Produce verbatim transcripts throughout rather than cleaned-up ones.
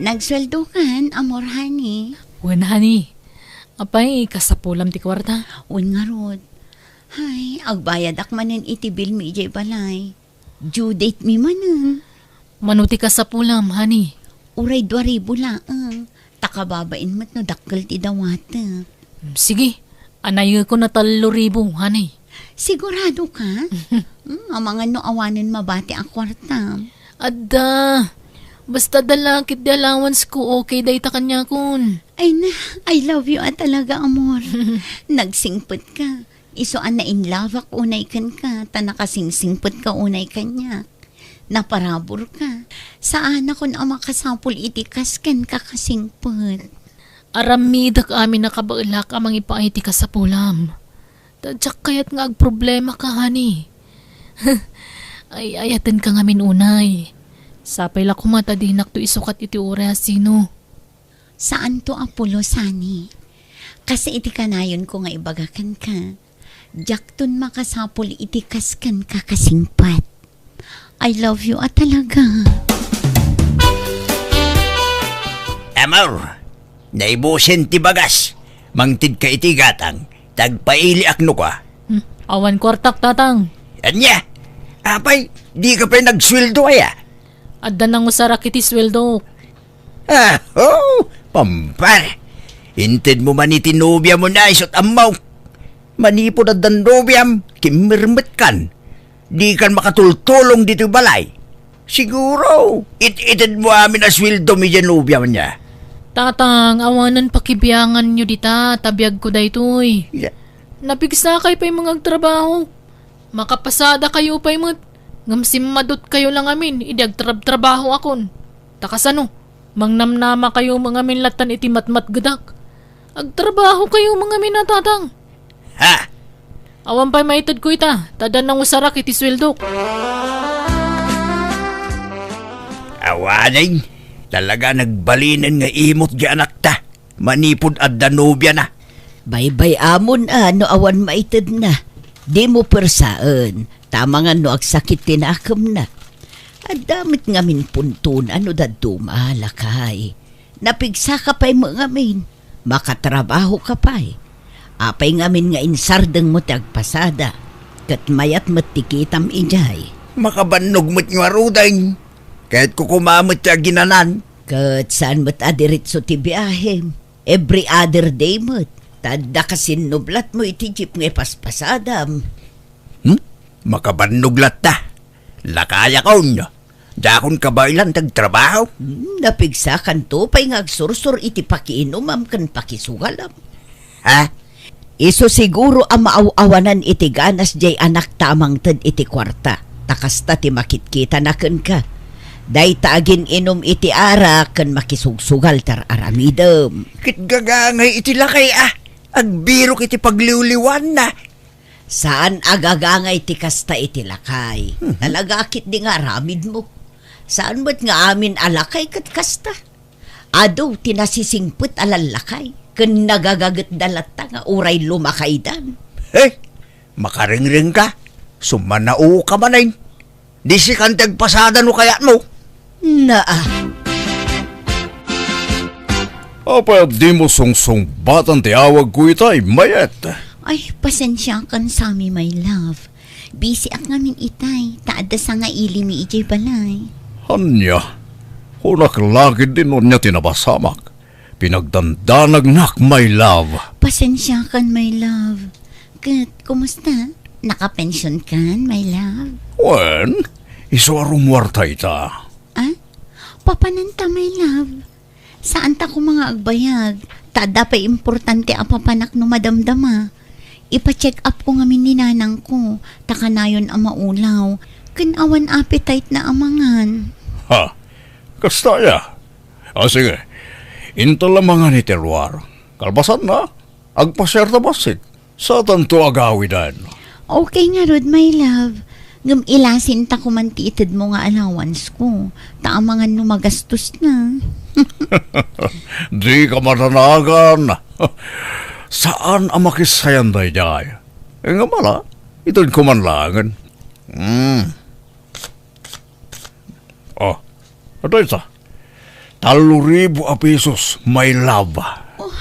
Nagsueldokan, amor, honey. Wen, honey. Apay, kasapulam ti kuarta? Wen ngarud. Hay, agbayadak manen iti bill mi idiay balay. Due date mi manen. Mano ti kasapulam, honey? Uray dua ribu laeng. Ta kababain met no dakkel ti dawatek. Sige, anayekon a tallo ribu, honey. Sigurado ka? Hmm, amangan no awanen mabati a kuartam. Adda. Basta adda la ket ti allowance ko, okay dayta kaniakon. Ay na, I love you a talaga, amor. Nagsingpet ka. Isu a nainlabak unay kenka, ta nakasingsingpet ka unay kaniak. Naparabur ka. Saanakon a makasapul iti kas kenka kasingpet. Aramidek amin a kabaelak a mangipaay ti kasapulam. Ta diak kayat nga agproblema ka, honey. Ay, ayaten ka ngamin unay. Sapay la koma ta dinakto isukat iti uray a sino. Saanto a pulos, honey. Kas iti kanayonko nga ibaga kenka, diakton makasapul iti kas kenka kasingpet. I love you a talaga. Amor, naibusen ti bagas. Mangted ka iti gatang. Tagpailiak no ka. Hmm, awan kuartak, tatang. Ania? Apay, di ka pay nagsueldo aya? Adda nangusarak iti sueldo. Ah, oh, pampar. Inted mo man iti nobiam no isut ammo. Manipud addan nobiam, kimmirmetkan. Dikan makatultulong ditoy balay. Siguro, it-ited mo amin a sueldo mi diay nobiam nia. Tatang, awanen pakibianganyo dita, ta biagko daytoy. Ya. Napigsakay pay nga agtrabaho. Makapasada kayo pay met, ngem simmadot kayo lang amin idi agtrabtrabaho akon. Ta kasano, mangnamnama kayo mangamin latan iti matmatgedak. Agtrabaho kayo mangamin a tatang. Ha? Awan pay maitedko ita, ta adda nangusarak iti sueldok. Awanen, talaga nagbalinen nga imot di anakta. Manipud adda nobiana. Baybay-amon a no awan maitedna. Dimo persaen, ta amangan no agsakit ti nakemna. Adda met ngamin puntona no dadduma, lakay. Napigsaka pay met ngamin. Makatrabaho ka pay. Apay ngamin nga insardengmo ti agpasada. Ket mayat met ti kitam idiay. Makabannog met ngaruden. Kayatko koma met ti aginanan. Ket saan met a diretso ti biahem. Every other day met. Ta adda kasinnublatmo iti jeep nga ipaspasadam. Hmm? Makabannog latta. Lakayakon. Dakon kabaelan ti agtrabaho. Hmm, napigsakanto pay nga agsursor iti pakiinumam ken pakisugalam. Ha? Isu siguro a maaw-awanan iti ganas diay anakta a mangted iti kuarta, ta kasta ti makitkitana kenka. Dayta agin-inum iti arak ken makisugsugal ti ar-aramidem. Ket gagangay iti lakay a, agbirok iti pagliwliwanna. Saan a gagangay ti kasta iti lakay. Mhm. Talaga ketdi nga aramidmo. Saan met nga amin a lakay ket kasta. Adu ti nasisingpet a lallakay, ken nagagagetda latta nga uray lumakaydan. Eh, makarengreng ka, summanao ka manen. Di sikan ti agpasada no kayatmo. Naa. Apay a dimo sungsungbatan ti awagko ita, Mayet? Ay, pasensiakan, Sammy, my love. Busy ak ngamin itay, ta adda sangaili mi idiay balay. Ania? Kunak la ketdi no ania ti napasamak. Pinagdandanagnak, my love. Pasensiakan, my love. Ket, kumusta? Nakapension kan, my love? Wen, isu a rumuarta ita. Ah? Papananta, my love. Saan ta koma nga agbayag, ta adda pay importante a papanak no madamdama. Ipa-check up ko ngamin ni nanangko, ta kanayon a maulaw, ken awan appetite na a mangan. Ha? Kasta aya? Ah, sige. Inta la mangan iti ruar. Kalpasanna, agpasiarta bassit. Satanto agawiden. Okay ngarud, my love. Ngem ilasinta koman ti itedmo nga allowance ko. Ta amangan no magastos na. Di ka madanagan. Saan a makissayan daydiay. Ngem ala, ited koman laengen. Hmm. Oh, adda ita. Tallo ribu a pesos, my love. Oh,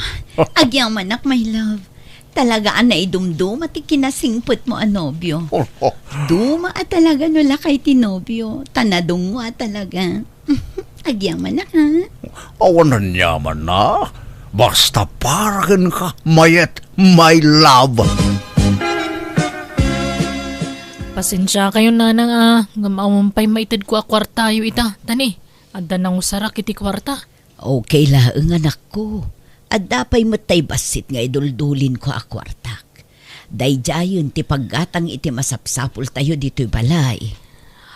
agyamanak, my love. Talaga a naidumduma ti kinasingpetmo a nobio. Duma a talaga no lakay ti nobio, ta nadungngo a talaga. Agyamanak, ha? Awan aniamanna. Basta para kenka, mayat, my love. Pasensiakayon, nanang, a, ngem awan pay maitedko a kuartayo ita. Tani, adda nangusarak iti kuarta. Okay laeng, anakko. Adda pay met tay bassit nga iduldulinko a kuartak. Daydiayen ti paggatang iti masapsapultayo ditoy balay.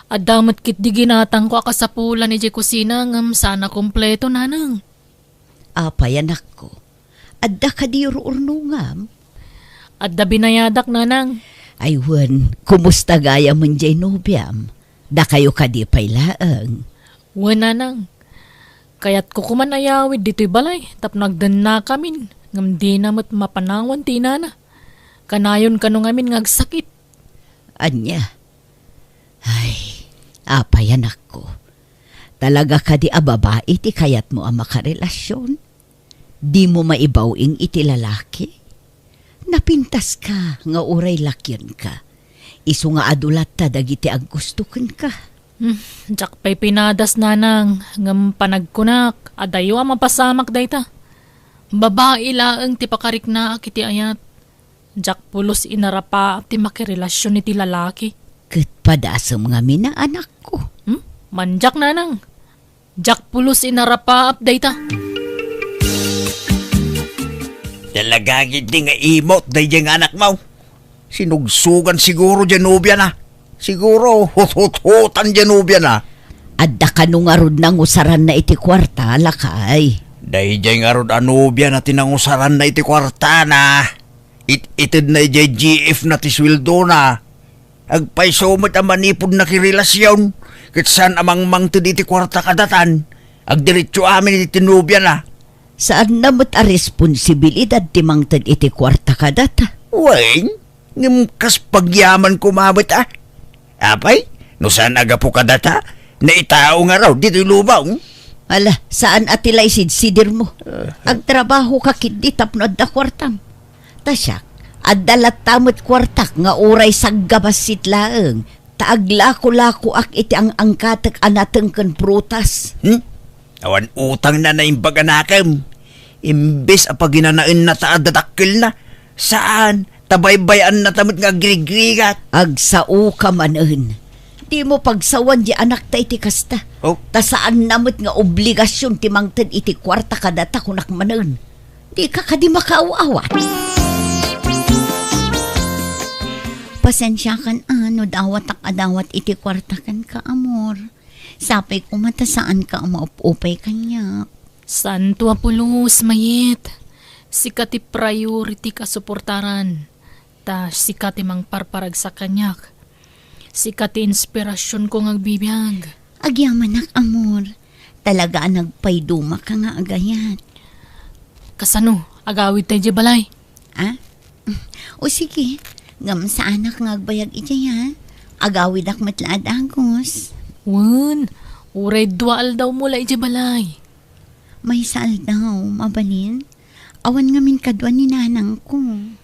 Adda met ketdi ginatangko a kasapulan idiay kusina ngem saan a kompleto, nanang. Apay, anakko? Adda kadi ruurnongam? Adda binayadak, nanang. Ay wen, kumusta gayam diay nobiam? Dakayo kadi pay laeng? Wen, nanang. Kayatko koman a yawid ditoy balay tapno agdennakamin, ngem dina met mapanawan ti inana. Kanayon kano ngamin nga agsakit. Ania? Ay, apay, anakko. Talaga kadi a babai ti kayatmo a makarelasion? Dimo maibaw-ing iti lalaki? Napintaska nga uray lakionka. Isu nga adu latta dagiti aggusto kenka. Hmm, diak pay pinadas, nanang, ngem panagkunak, adayo a mapasamak dayta. Babai laeng ti pakariknaak iti ayat. Diak pulos inarapaap ti makirelasion iti lalaki. Ket padasem ngamin a, anakko. Hmm? Mandiak, nanang. Diak pulos inarapaap dayta. Talaga ketdi nga imot daydiay nga anakmo. Sinugsogan siguro diay nobiana. Siguro huthuthutan diay nobiana. Adda kano ngarud nangusaranna iti kuarta, lakay? Daydiay ngarud a nobiana ti nangusaranna iti kuartana. It-itedna idiay G F na ti sueldona. Agpayso met a manipud nakirelasion, ket saan a mangmangted iti kuarta kadatan. Agdiretso amin iti nobiana. Saanna met a responsibilidad ti mangted iti kuarta kadata. Wen, ngem kas pagyaman koma met a. Apay, no saan a gapu kadata, naitao ngarud ditoy lubong. Ala, saan a ti la isidsidirmo. Agtrabahoka ketdi tapno adda kuartam. Ta siak, adda latta met kuartak nga uray saggabassit laeng, ta aglakolakoak iti ang-angkatek a nateng ken prutas. Hmm? Awan utangna naimbag a nakem. Imbes a paginanaenna ta adda dakkelna, saan, ta baybay-annata met nga agrigrigat. Agsaoka manen. Dimo pagsawan diay anakta iti kasta. Oh? Ta saanna met nga obligasion ti mangted iti kuarta kadata, kunak manen. Dika kadi makaaw-awat? Pasensiakan a no dawatak a dawat iti kuarta kenka, amor. Sapay koma ta saanka a maup-upay kaniak. Santo a pulos, mayat. Sika ti priority-k a suportaran. Ta sika ti mangparparagsak kaniak. Sika ti inspirasionko nga agbibiag. Agyamanak, amor. Talaga a nagpaydumaka nga agayat. Kasano? Agawidta idiay balay? Ah? O sige, ngem saanak nga agbayag idiay, ha? Agawidak met la a dagus. Wen, uray dua aldawmo la idiay balay. Maysa aldaw, mabalin? Awan ngamin kadua ni nanangko. Mm,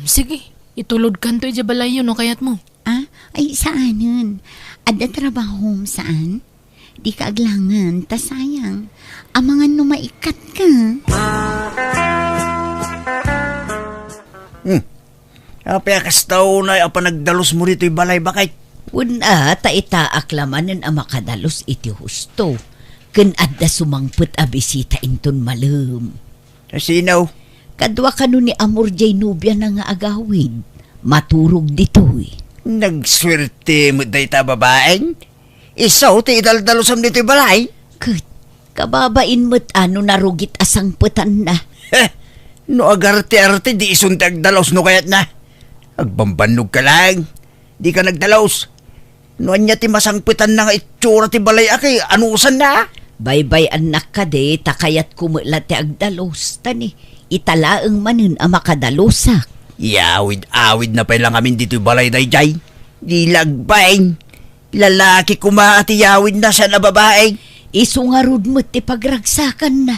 sige, itulodkanto idiay balayyo no kayatmo. Ah, ay, saanen. Adda trabahom, saan? Dika aglangan, ta sayang. Amangan no maikkatka. Hmm. Apay a kasta unay a panagdalusmo ditoy balay, baket? Wen a, ta itaak la manen a makadalus iti husto. Ken adda sumangpet a bisita inton malem. Sino? Kadua kano ni Amor jay nobiana nga agawid. Maturog ditoy. Nagsuerte met dayta a babaeng. Isu ti idaldalusam ditoy balay. Ket, kababain met a no narugit a sangpetanna. Heh! No agarte-arte, di isun ti agdalus no kayatna. Agbambannogka laeng. Dika nagdalus. No ania ti masangpetanna nga itsura ti balay a ket anusanna? Baybay-annak kadi ta kayatko met la ti agdalus, ta ni, ita laeng manen a makadalusak. Yawid-awidna pay la ngamin ditoy balay daydiay. Di la agbain. Lalaki koma a ti yawidna, saan a babai. Isu ngarud met ti pagragsakanna.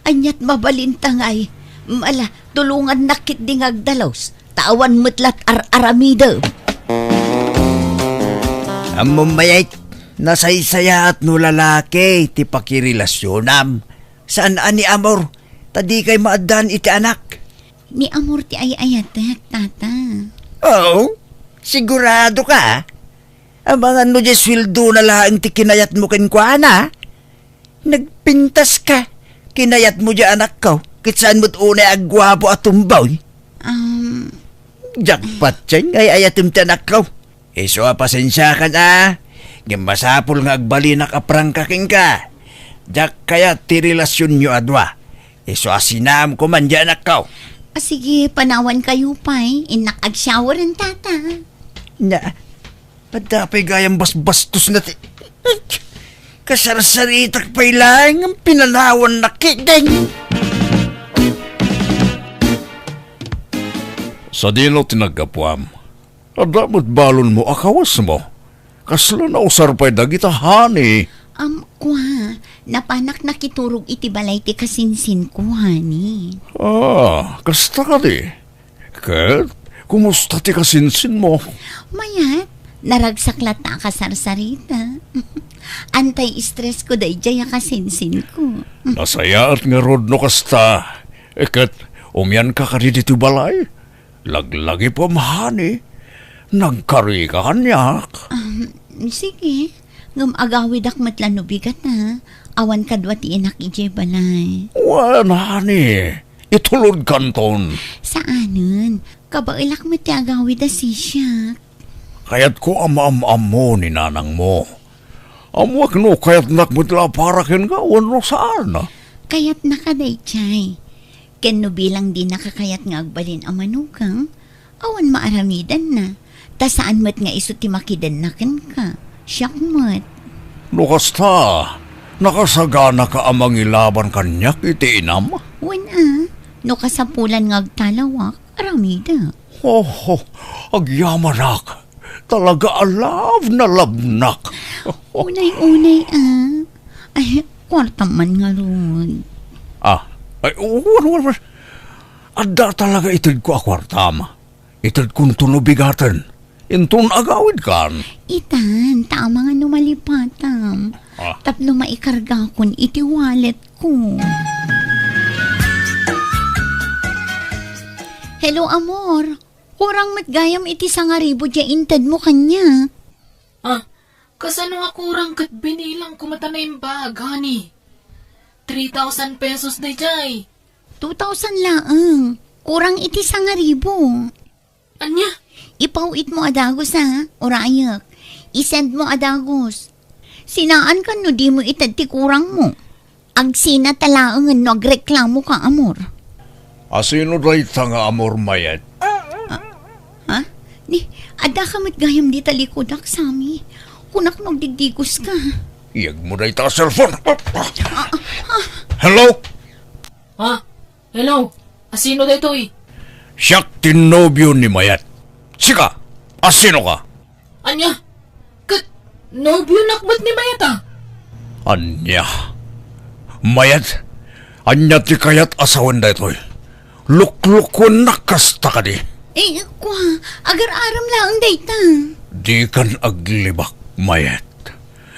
Aniat mabalinta ngay? Mala, tulongannak ketdi nga agdalus, ta awan met lat ar-aramidem. Ammom, Mayet, nasaysayaat no lalaki ti pakirelasionam. Saan a ni amor, ta dikay maaddaan iti anak. Ni amor ti ay-ayatek, tata. Oo, sigurado ka? Amangan no diay sueldona laeng ti kinayatmo kenkuana? Nagpintas ka. Kinayatmo diay anakko, ket saan met unay a guapo a tomboy. Um, Jackpot, Cheng, ay-ayatem ti anakko. Isu a pasensiakan a, ngem masapul nga agbalinak a prangka kenka. Diak kayat ti relasionyo a dua. Isu a sinaamko man diay anakko. A, sige, panawankayo pay. Innak agshower, tata. Nya, adda pay gayam basbastosna ti kasarsaritak pay laeng nga pinanawannak ketdin. Sadino ti naggapuam? Adda met balonmo a kawesmo. Kasla nausar pay dagita, honey. Am, kua, napanak nakiturog iti balay ti kasinsinko, honey. Ah, kasta kadi? Ket, kumusta ti kasinsinmo? Mayat, naragsak latta a kasarsarita. Anti-stress ko daydiay a kasinsinko. Nasayaat ngarud no kasta. Ket, umianka kadi ditoy balay? Laglagipem, honey. Nagkarika kaniak. Um, sige. Ngem agawidak met la no bigat, a. Awan kadua ti inak idiay balay. Wen, honey. Itulodkanton. Saanen. Kabaelak met ti agawid a sisiak. Kayatko a maam-ammo ni nanangmo. Ammoak no kayatnak met la a para kenka wenno saan. Kayatnaka daydiay. Ken no bilang dinaka kayat nga agbalin a manugang, awan maaramidanna, ta saan met nga isu ti makidenna kenka. Siak met. No kasta, nakasaganaka a mangilaban kaniak iti inam? Wen a, no kasapulan nga agtalawak, aramidek. Oh, oh, agyamanak. Talaga a love na love nak. Unay-unay, a. Ay, kuartam man ngarud. Ah, ay, wen, wen, wen. Adda talaga itedko a kuartam. Itedkonto no bigaten. Inton agawidkan. Itan, ta amangan no malipatam. Ah. Tapno maikargakon iti walletko. Hello, amor. Kurang met gayam iti sangaribu diay intedmo kaniak. Ah, kasano a kurang ket binilangko met a naimbag, honey? Three thousand pesos daydiay. Two thousand laeng. Kurang iti sangaribu. Ania? Ipaw-itmo a dagus, a, urayek. I-send mo a dagus. Sinaankan no dimo ited ti kurangmo. Agsina ta laengen no agreklamoka, amor. Asino dayta nga amor, Mayet? Ah, ha? Ni, addaka met gayam dita likudak, Sammy. Kunak no agdiddigoska. Iyegmo dayta a cellphone. Ah, ah, ah. Hello? Ha? Hello? Asino daytoy? Siak ti nobio ni Mayet. Sika, asinoka? Ania? Ket nobionak met ni Mayet, a? Ania? Mayet, ania ti kayat a sawen daytoy? Luklukuennak kasta kadi? Eh, kua, agar-arem laeng dayta. Dikan aglibak, Mayet.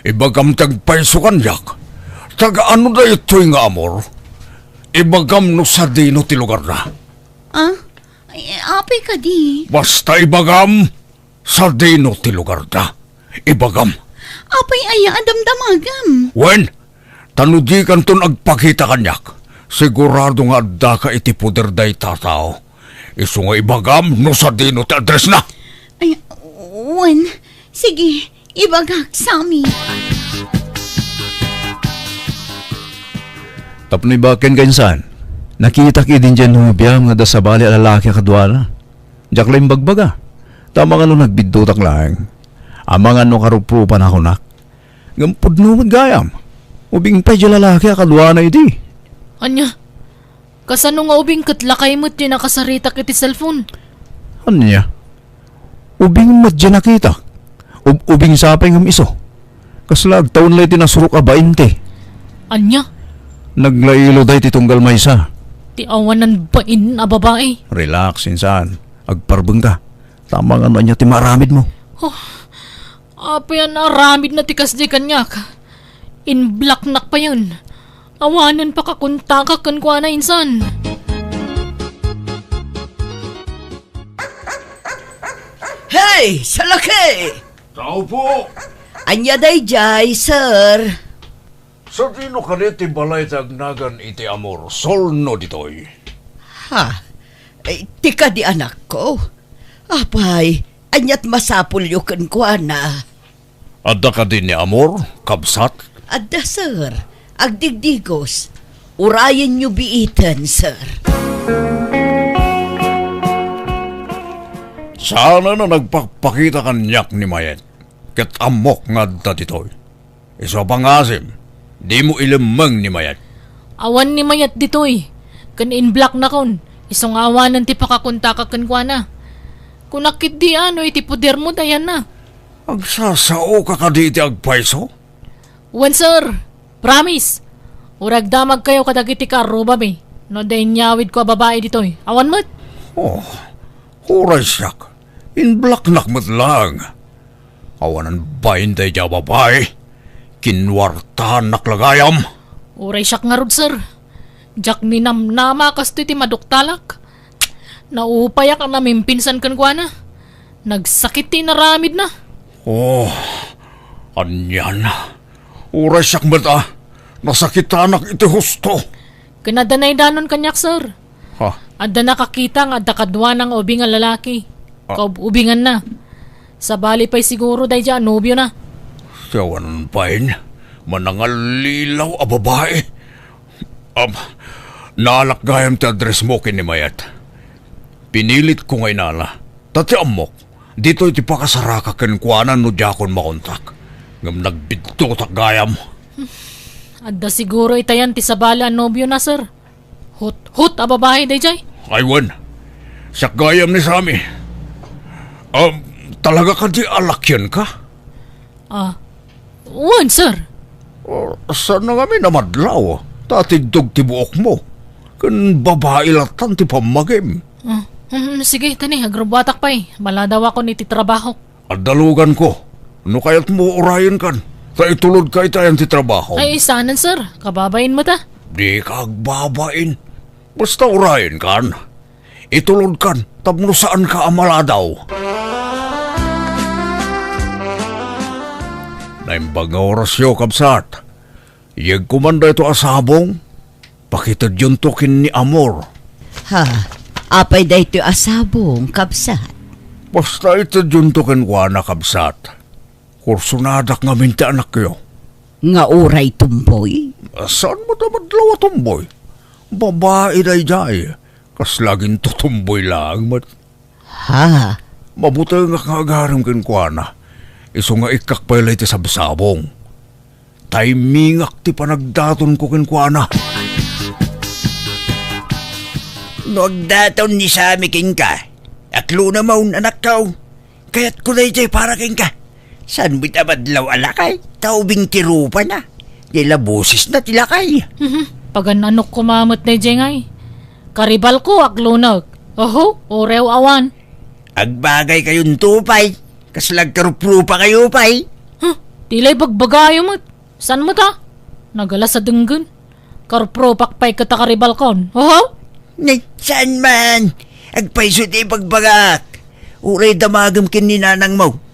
Ibagam ti agpayso kaniak. Taga ano daytoy nga amor? Ibagam no sadino ti lugarda. Ah? Ay, apay kadi? Basta ibagam, sadino ti lugarda. Ibagam. Apay aya a damdamagam? Wen, ta no dikanton agpakita kaniak, sigurado nga addaka iti poder dayta a tao. Isu nga ibagam no sadino ti addressna. Ay, wen, sige, ibagak, Sammy. Tapno ibaken ka insan, nakitak idin diay nobiam nga adda sabali a lalaki a kaduana. Diak la imbagbaga, ta amangan no nagbiddutak laeng. Amangan no karuprupan a kunak. Ngem pudno met gayam. Ubing pay diay lalaki a kaduana idi. Ania? Kasano nga ubing ket lakay met ti nakasaritak iti cellphone? Ania? Ubing met diay nakitak. Ub-, ubing sapay ngem isu. Kasla agtawen la iti nasurok a bainte. Ania? Naglailo daytoy tunggal maysa. Ti awanan bain a babai. Relax, insan. Agparbengka. Tama nga no ania ti maaramidmo. Oh, apay a naaramidna ti kasdi kaniak? In-blocknak payen. Awanen pakakontakak kenkuana, insan. Hey, salaki! Tao po! Ania daydiay, sir? Sadino kadi ti balay ti agnagan iti Amor, Solno ditoy? Ha? Eh, ti kadi anakko? Apay, aniat masapulyo kenkuana? Adda kadi ni Amor, kabsat? Adda, sir. Agdigdigos. Urayenyo biiten, sir. Saanen a nagpakpakita kaniak ni Mayet, ket ammok nga adda ditoy. Isu a pangasim, dimo ilemmeng ni Mayet. Awan ni Mayet ditoy, ken in-blocknakon, isu nga awanen ti pakakontakak kenkuana. Kunak ketdi a no iti podermo ta ayanna. Agsasaoka kadi iti agpayso? Wen, sir. Promise. Uray agdamagkayo kadagiti kaarrubami no adda inyawidko a babai ditoy. Awan met. Oh, uray siak. In-blocknak met laeng. Awanan bain daydiay a babai. Kinuartaannak la gayam. Uray siak ngarud, sir. Diak ninamnama a kastoy ti maduktalak. Naupayak a namimpinsan kenkuana. Nagsakit ti inaramidna. Oh, anian. Uray siak met a nasakitanak iti husto. Ken adda naidanon kaniak, sir. Ha? Adda nakakita nga adda kaduana nga ubing a lalaki. Ah. Kaub-ubinganna. Sabali pay siguro daydiay a nobiona. Awanan bain, manangallilaw a babai. Am, naalak gayam ti addressmo ken ni Mayet. Pinilitko nga inala. Ta ti ammok, ditoy ti pakasaraka kenkuana no diakon makontak. Ngem nagbidduttak gayam. Adda siguro itayan ti sabali a nobiona, sir. Hut-hut a babai daydiay. Ay, wen. Siak gayam ni Sammy. Um, talaga kadi a lakianka? Ah, wen, sir. Oh, saan ngamin a madlaw? Ta atiddog ti buokmo. Ken babai lattan ti pammagim. Ah, hmm, sige, tani, agrubbuatak pay. Maladawakon iti trabahok. Adda luganko. No kayatmo, urayenkan. Ta itulodka itayan ti trabaho. Ay, saanen, sir. Kababain met a. Dika agbabain. Basta urayenkan. Itulodkan tapno saanka a maladaw. Naimbag nga orasyo, kabsat. Yegko man daytoy a sabong, pakitedyonto ken ni Amor. Ha? Apay daytoy a sabong, kabsat? Basta itedyonto kenkuana, kabsat. Kursonadak ngamin ti anakyo. Nga uray tumboy? Saan met a madlaw a tumboy? Babai daydiay. Kasla agtutumboy laeng met. Ha? Mabutengak nga agarim kenkuana. Isu nga ikkak pay la iti sabsabong. Timingak ti panagdatonko kenkuana. No agdaton ni Sammy kenka, aklonamon, anakko. Kayatko daydiay para kenka. Saan met a madlaw a lakay? Ta ubing ti rupana. Diay la bosesna ti lakay. Mhm. Pagan-anok koma met daydiay ngay. Karibalko, aklonek. Oho, uray awan. Agbagaykayon to pay. Kasla agkaruprupakayo pay. Huh, ti la ibagbagayo met. Saan met a? Nagalas a denggen. Karuprupak pay ket a karibalkon. Oho? Nay, saan man? Agpayso ti ibagbagak. Uray damagem ken ni nanangmo.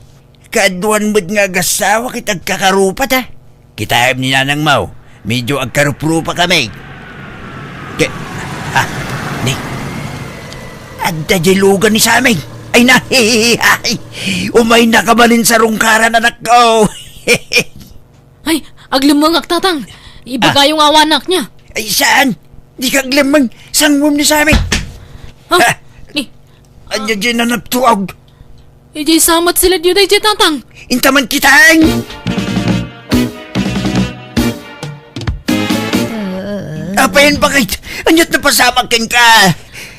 Kaaduan met nga agassawa ket agkakarupata. Kitaem ni nanangmo, medio agkaruprupakami. Ke-, ah, ni, adda diay lugan ni Sammy. Ay na, umaynaka manen sa rungkaran, anakko. Ay, aglemmengak, Tatang. Ibagayo nga awanak niya. Ay, saan? Dika aglemmeng. Sangwem ni Sammy. Ha? Ha? Ni, Ania diay nanaptuag? Idiay samat sila diyo daydiay, Tatang. Inta man kitaen. Apayen bakit? Aniat napasamak kenka?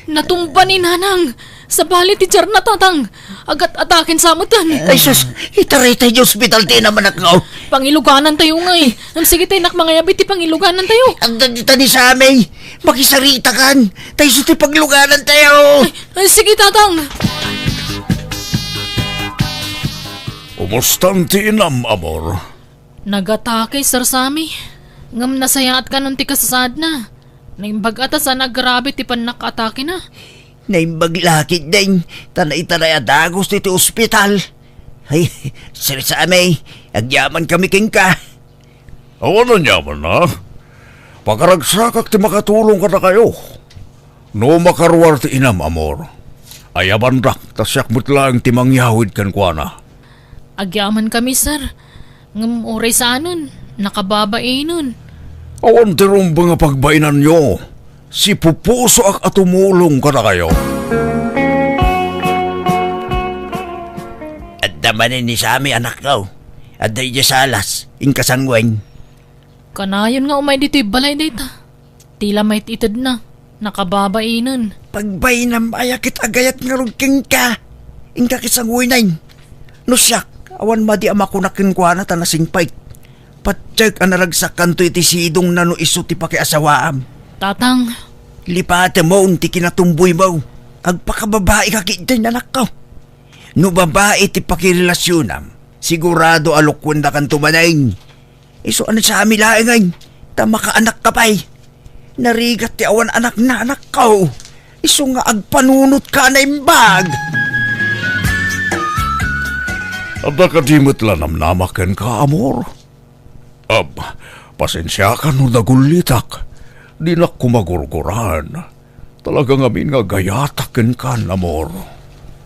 Natumba ni Nanang. Sabali ti diarna, Tatang. Agat-ataken sa metten. Ay, sus, itaray tay ti ospital ti inam, anakko. Pangiluganantayo ngay. Ngem sige tay nak mangayab iti pangiluganantayo. Adda dita ni Sammy. Makisaritakan. Tay isu ti pagluganantayo. Ay, ay, sige, Tatang. Umustan ti inam, amor? Nagatake, Sir Sammy. Ngem nasayaat kanon ti kasasaadna. Naimbag a ta saan a grabe ti pannakaatakena. Naimbag la ketdin, ta naitaray a dagus iti ospital. Ay, Sir Sammy, agyamankami kenka. Awan aniamanna. Pakaragsakak ti makatulong kadakayo. No makaruar ti inam, amor, ayabandak, ta siak met laeng ti mangyawid kenkuana. Agyamankami, sir. Ngem uray saanen, nakababainen. Awan ti rumbeng a pagbainanyo. Sipupusoak a tumulong kadakayo. Adda manen ni Sammy, anakko. Adda idiay salas, inka sanguen. Kanayon nga umay ditoy balay dayta. Ti la met itedna, nakababainen. Pagbainam aya ket agayat ngarud kenka. Inka ket sanguenen. No siak, awan madi a makunak kenkuana ta nasingpet. Patiek a naragsakanto iti sidongna no isu ti pakiasawaam. Tatang. Lipatemon ti kinatumboymo. Agpakababaika ketdin, anakko. No babai ti pakirelasionam, sigurado a lukuendakanto manen. Isu a ni Sammy laengen, ta makaanakka pay. Narigat ti awan anakna, anakko. Isu nga agpanunotka a naimbag. Adda kadi met la namnamak kenka, amor? Ab, pasensiakan no nagullitak. Dinak koma gurguraan. Talaga ngamin nga agayatak kenkan, amor.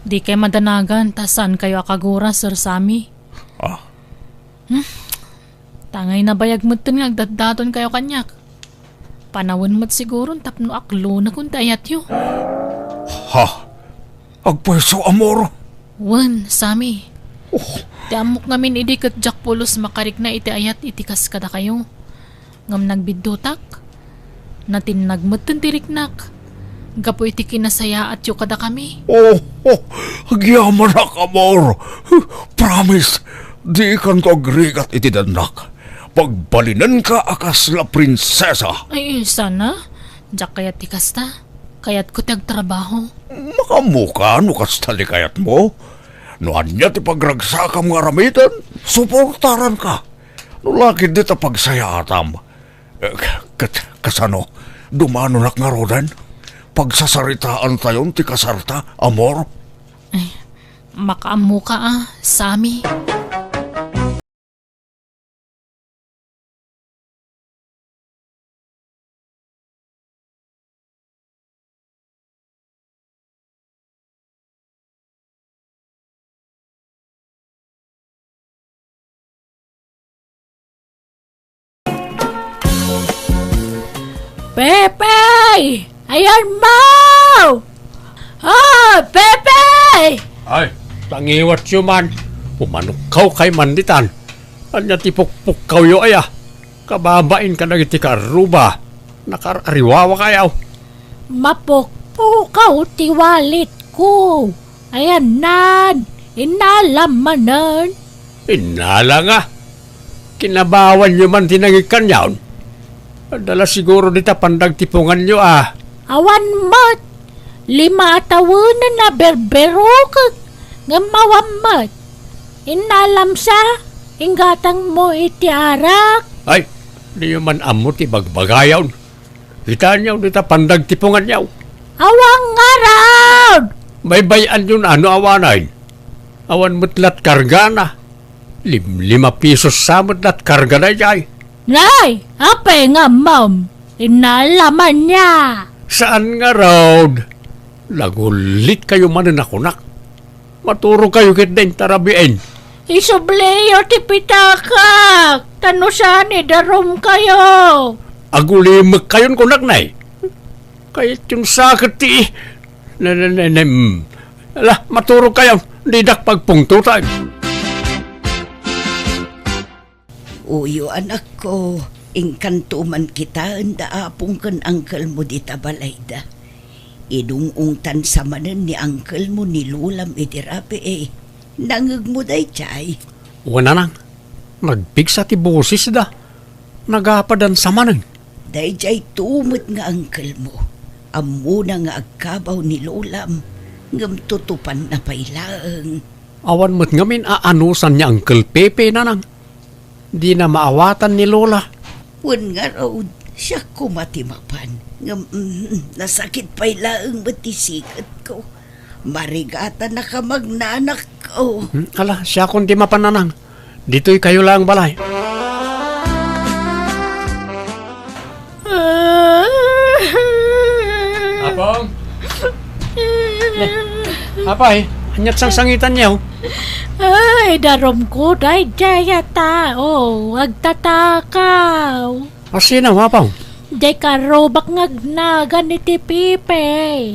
Dikay madanagan ta saankayo a kagura, Sir Sammy. Ah? Hmm? Tangay nabayag metten nga agdatdatonkayo kaniak. Panawen met siguron tapno aklonekon ti ayatyo. Ha? Agpayso, amor? Wen, Sammy. Oh. Ti ammok ngamin idi ket diak pulos makarikna iti ayat iti kas kadakayo. Ngem nagbiddutak. Natinnag metten ti riknak gapu iti kinasayaatyo kadakami. Oh, oh, agyamanak, amor. Promise, dikanto agrigat iti dannak. Pagbalinenka a kasla prinsesa. Ay, sana? Diak kayat ti kasta. Kayatko ti agtrabaho. Makaammoka no kasta ti kayatmo. No ania ti pagragsakam nga aramiden, suportaranka. No la ketdi ta pagsayaatam, eh, ket kasano, dumanonak ngaruden? Pagsasaritaantayon ti kasarta, amor? Ay, makaammoka a, Sammy. Pepe! Ayan mo! Ah, Pepe! Ay, tangiwatyo man. Pumanukkaw kay man ditan. Ania ti pukpukkawyo aya? Kababain kadagiti kaarruba. Nakaar-ariwawakayo. Mapukpukaw ti walletko. Ayannan, innalam manen. Innala nga. Kinabawanyo man ti nangikkanyon. Adda la siguro dita pandagtiponganyo a. Awan met. Lima a tawenen a berberukek. Ngem awan met. Innalam sa, inggatangmo iti arak. Ay, diyo man ammo ti bagbagayon. Kitaenyo dita pandagtiponganyo. Awan ngarud! Baybay-anyon a no awanen. Awan met lat kargana. Limlima pisos sa met lat karga daydiay. Nay, apay nga mam, inalaman niya. Saan ngarud? Nagullit kayo manen a kunak. Maturog kayo ket dayta rabiin. Isubliyo ti pitakak, ta no saan idarum kayo. Agulimek kayon kunak, nay. Kayatyon sa ket ti, ne, ne, ne, ne, mm. Ala, maturog kayo, didak pagpungtotan. Uyo, anakko, inkanto man kitaen da apong ken angkelmo dita balayda. Inung-ungtan sa manen ni uncle mo ni lolam iti rabii. Nangngegmo daydiay? Wen, nanang, nagpigsa ti bosesda. Nagapadan sa manen. Daydiay to met nga uncle mo. Ammona nga agkabaw ni lolam, ngem tutupanna pay laeng. Awan met ngamin a anusan ni Uncle Pepe, nanang. Dina maawatan ni Lola. Wen ngarud, siak koma ti mapan. Ngem, mm, nasakit pay laeng met ti siketko. Marigatannaka, magnanakko. Hmm, ala, siakon ti mapan, nanang. Ditoy kayo laeng balay. Apong? Apay, ania't sangsangitanyo? Ay, darumko daydiay a tao, agtatakaw. Asino, Apong? Diay karrubak nga agnagan iti Pepe.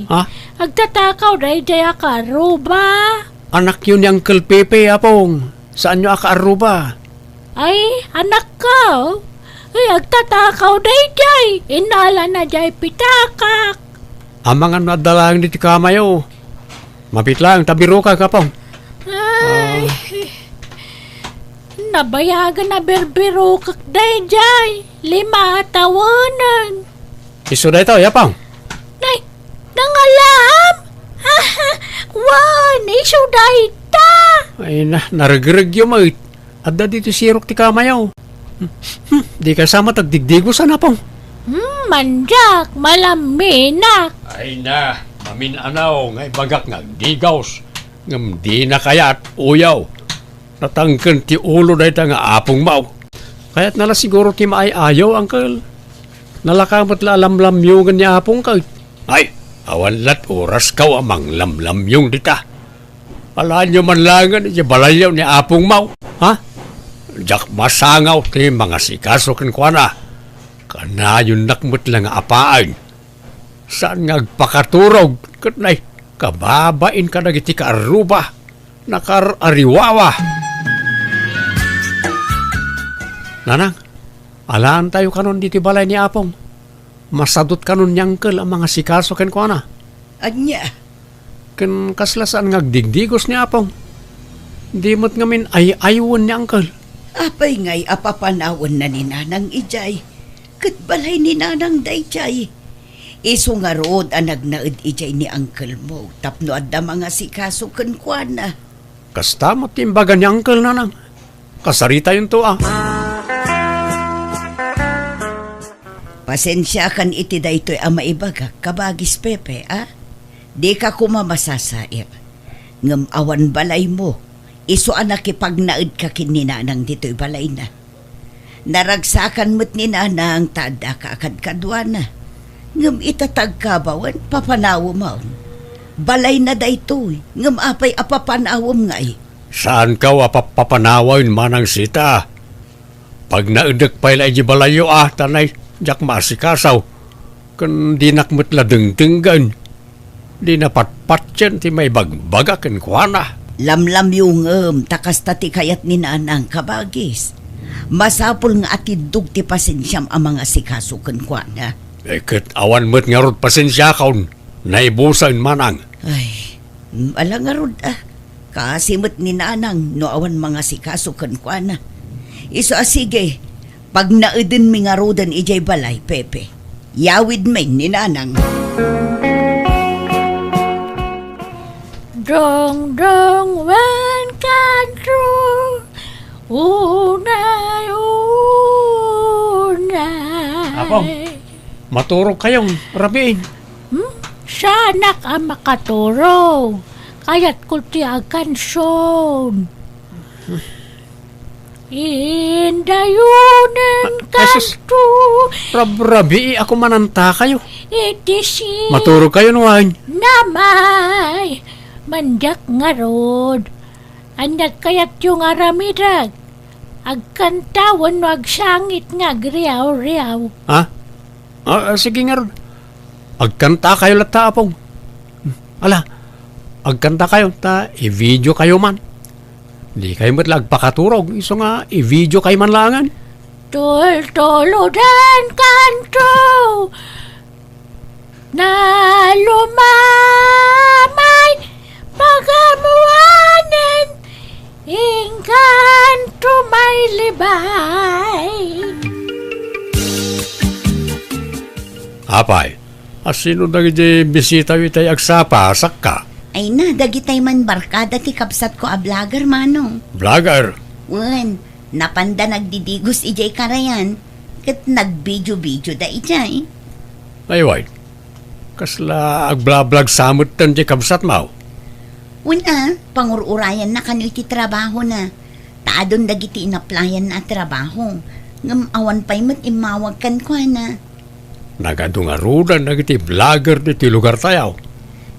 Ha? Agtatakaw daydiay a karruba. Anakyo ni Uncle Pepe, Apong. Saanyo a kaarruba? Ay, anakko. Ay, agtatakaw daydiay. Innalana diay pitakak. Amangan no adda laeng ditoy kamayo. Mapit laeng ta birokak, Apong. Ay. Ah. Nabayagen a birbirokak daydiay. Lima a tawenen. Isu daytoy, Apong. Nay, nangalam? Wen, isu dayta. Ay na, naregregyo met. Adda ditoy sirok ti kamayo. Hmm, dika sa met agdigdigos, Apong. Hmm, mandiak, malaminak. Ay na, mamin-anaw nga ibagak nga agdigos. Ngem dina kayat, uyaw. Natangken ti ulo dayta nga apongmo. Kayatna la siguro ti maay-ayaw, uncle. Nalaka met la a lamlamyongen ni apong ket. Ay, awan lat oraskaw a manglamlamyong dita. Alaenyo man laengen iti balayyo ni apongmo, ha? Diak masangaw ti mangasikaso kenkuana. Kanayonnak met la nga apaen. Saan nga agpakaturog ket nay, kababain kadagiti kaarruba, nakaar-ariwawa. Nanang, alaantayo kanon ditoy balay ni Apong. Masadut kanon ni Uncle a mangasikaso kenkuana. Ania? Ken kasla saan nga agdigdigos ni Apong. Di met ngamin ay-aywen ni Uncle. Apay ngay a papanawenna ni Nanang idiay? Ket balay ni Nanang daydiay. Isu ngarud a nagnaed idiay ni uncle mo tapno adda mangasikaso kenkuana. Kasta met ti imbaga ni uncle, Nanang. Kasaritayonto, a. Pasensiakan iti daytoy a maibagak, kabagis Pepe, a? Dika koma masasair. Ngem awan balaymo, isu a nakipagnaedka ken ni Nanang ditoy balayna. Naragsakan met ni Nanang ta addaka a kadkaduana. Ngem ita ta agkabawen, papanawem. Balayna daytoy, ngem apay a papanawem ngay? Saankaw a papapanawen, Manang Sita. Pagnaedek pay la idiay balayyo, a, ta nay, diak maasikaso. Ken dinak met la dengdenggen. Dina patpatien ti maibagbagak kenkuana. Lamlamyongem ta kasta ti kayat ni Nanang, kabagis. Masapul nga atiddog ti pasensiam a mangasikaso kenkuana. Eh, ket awan met ngarud pasensiakon, naibusen, Manang. Ay, mm, ala ngarud, a. Kaasi met ni Nanang no awan mangasikaso kenkuana. Isu a sige, pagnaedenmi ngaruden idiay balay, Pepe. Yawidmi ni Nanang. Dongdong wen kanto, unay, unay. Apong, maturog kayon, rabiin. Hmm? Saanak a makaturog. Kayatko ti aganson. Indayonen. Ah, ay, sus. Kanto. Rabrabii ako mananta kayo. Iti si- Maturog kayo, nuan. Namay. Mandiak ngarud. Ania't kayatyo nga aramidek? Agkanta wenno agsangit nga agriaw-riaw? Ha? Ah, ah, sige ngarud. Agkanta kayo latta, Apong. Ala, agkanta kayo, ta i-video kayo man. Di kayo met la agpakaturog, isu nga i-video kayo man laangan. Tultuludan kanto. Nalumamay pagamuanen, inkanto may libay. Apay, asino dagiti bisitayo itay agsapa, sakka? Ay na, dagitay man barkada ti kabsatko a vlogger, Manong. Vlogger? Wen, napanda nagdidigos idiay karayan, ket nagbidio-bidioda idiay. Ay, wen. Kasla agblablag sa metten ti kabsatmo? Wen a, pangur-urayanna kano iti trabahona. Ta adun dagiti inaplayanna a trabaho, ngem awan pay met immawag kenkuana. Nagadu ngaruden dagiti vlogger ditoy lugartayo.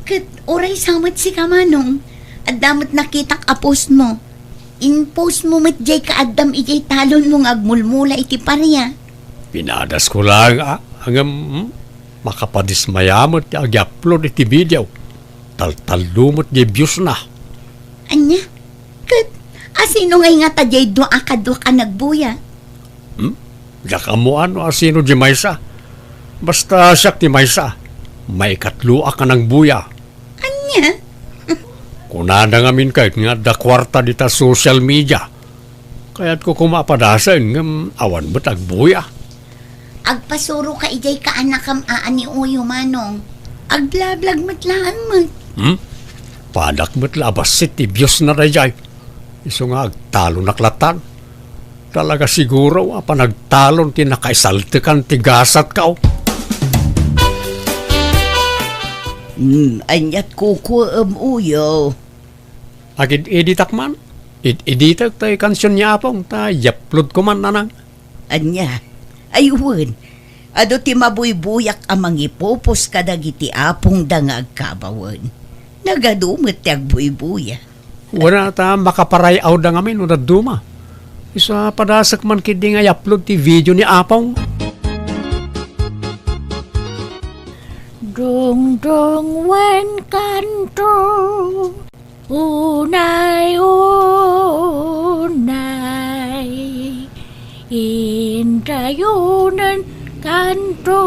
Ket uray sa met sika, Manong, adda met nakitak a postmo. In-postmo met diay kaaddam idiay talonmo nga agmulmula iti paria. Pinadasko laeng a, ngem, hmm, makapadismaya met ti ag-upload iti video. Taltallo met diay viewsna. Ania? Ket asino ngay ngata diay dua a kaduak a nagbuya? Hmm? Diak ammoan no asino diay maysa. Basta siak ti maysa. Maikatloak a nagbuya. Ania? Kunada ngamin ket nga adda kuarta dita social media. Kayatko koma a padasen ngem awan met agbuya. Agpasuroka idiay kaanakam a ni Uyo, Manong. Agblablag met laeng met. Hmm? Padak met la a bassit ti viewsna daydiay. Isu nga agtalonak lattan. Talaga siguro a panagtalon ti nakaisaltekan ti gasatko. Hmm, aniat kukuem, Uyo? Agid-editak man. Id-editek tay kansion ni Apong ta i-upload ko man, Nanang. Ania? Ay wen, adu ti mabuybuyak a mangipupos kadagiti apongda nga agkabawen. Nagadu met ti agbuybuya. Wen a ta makaparay-awda ngamin no dadduma. Isu a padasek man ketdi nga i-upload ti video ni Apong. Dungdung wen kanto. Unay, unay, indayonen kanto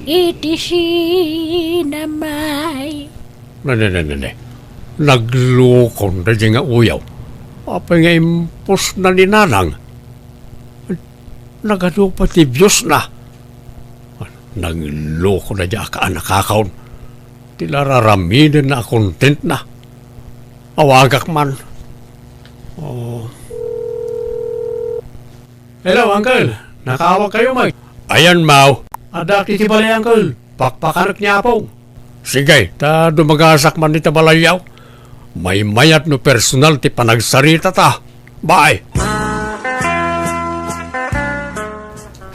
iti sinamay. Ne, ne, ne, ne, ne. Naglukon daydiay nga uyaw. Apay nga impostna ni Nanang? Nagadu pay ti viewsna. Nangloko daydiay a kaanakakon. Ti la raramidenna a contentna. Awagak man. Oh. Hello, Uncle. Nakaawagkayo met. Ayan, Maw. Addaak iti balay, Uncle. Pakpakanek ni Apong. Sige, ta dumagasak man ita balayyo. Maymayat no personal ti panagsaritata. Bye.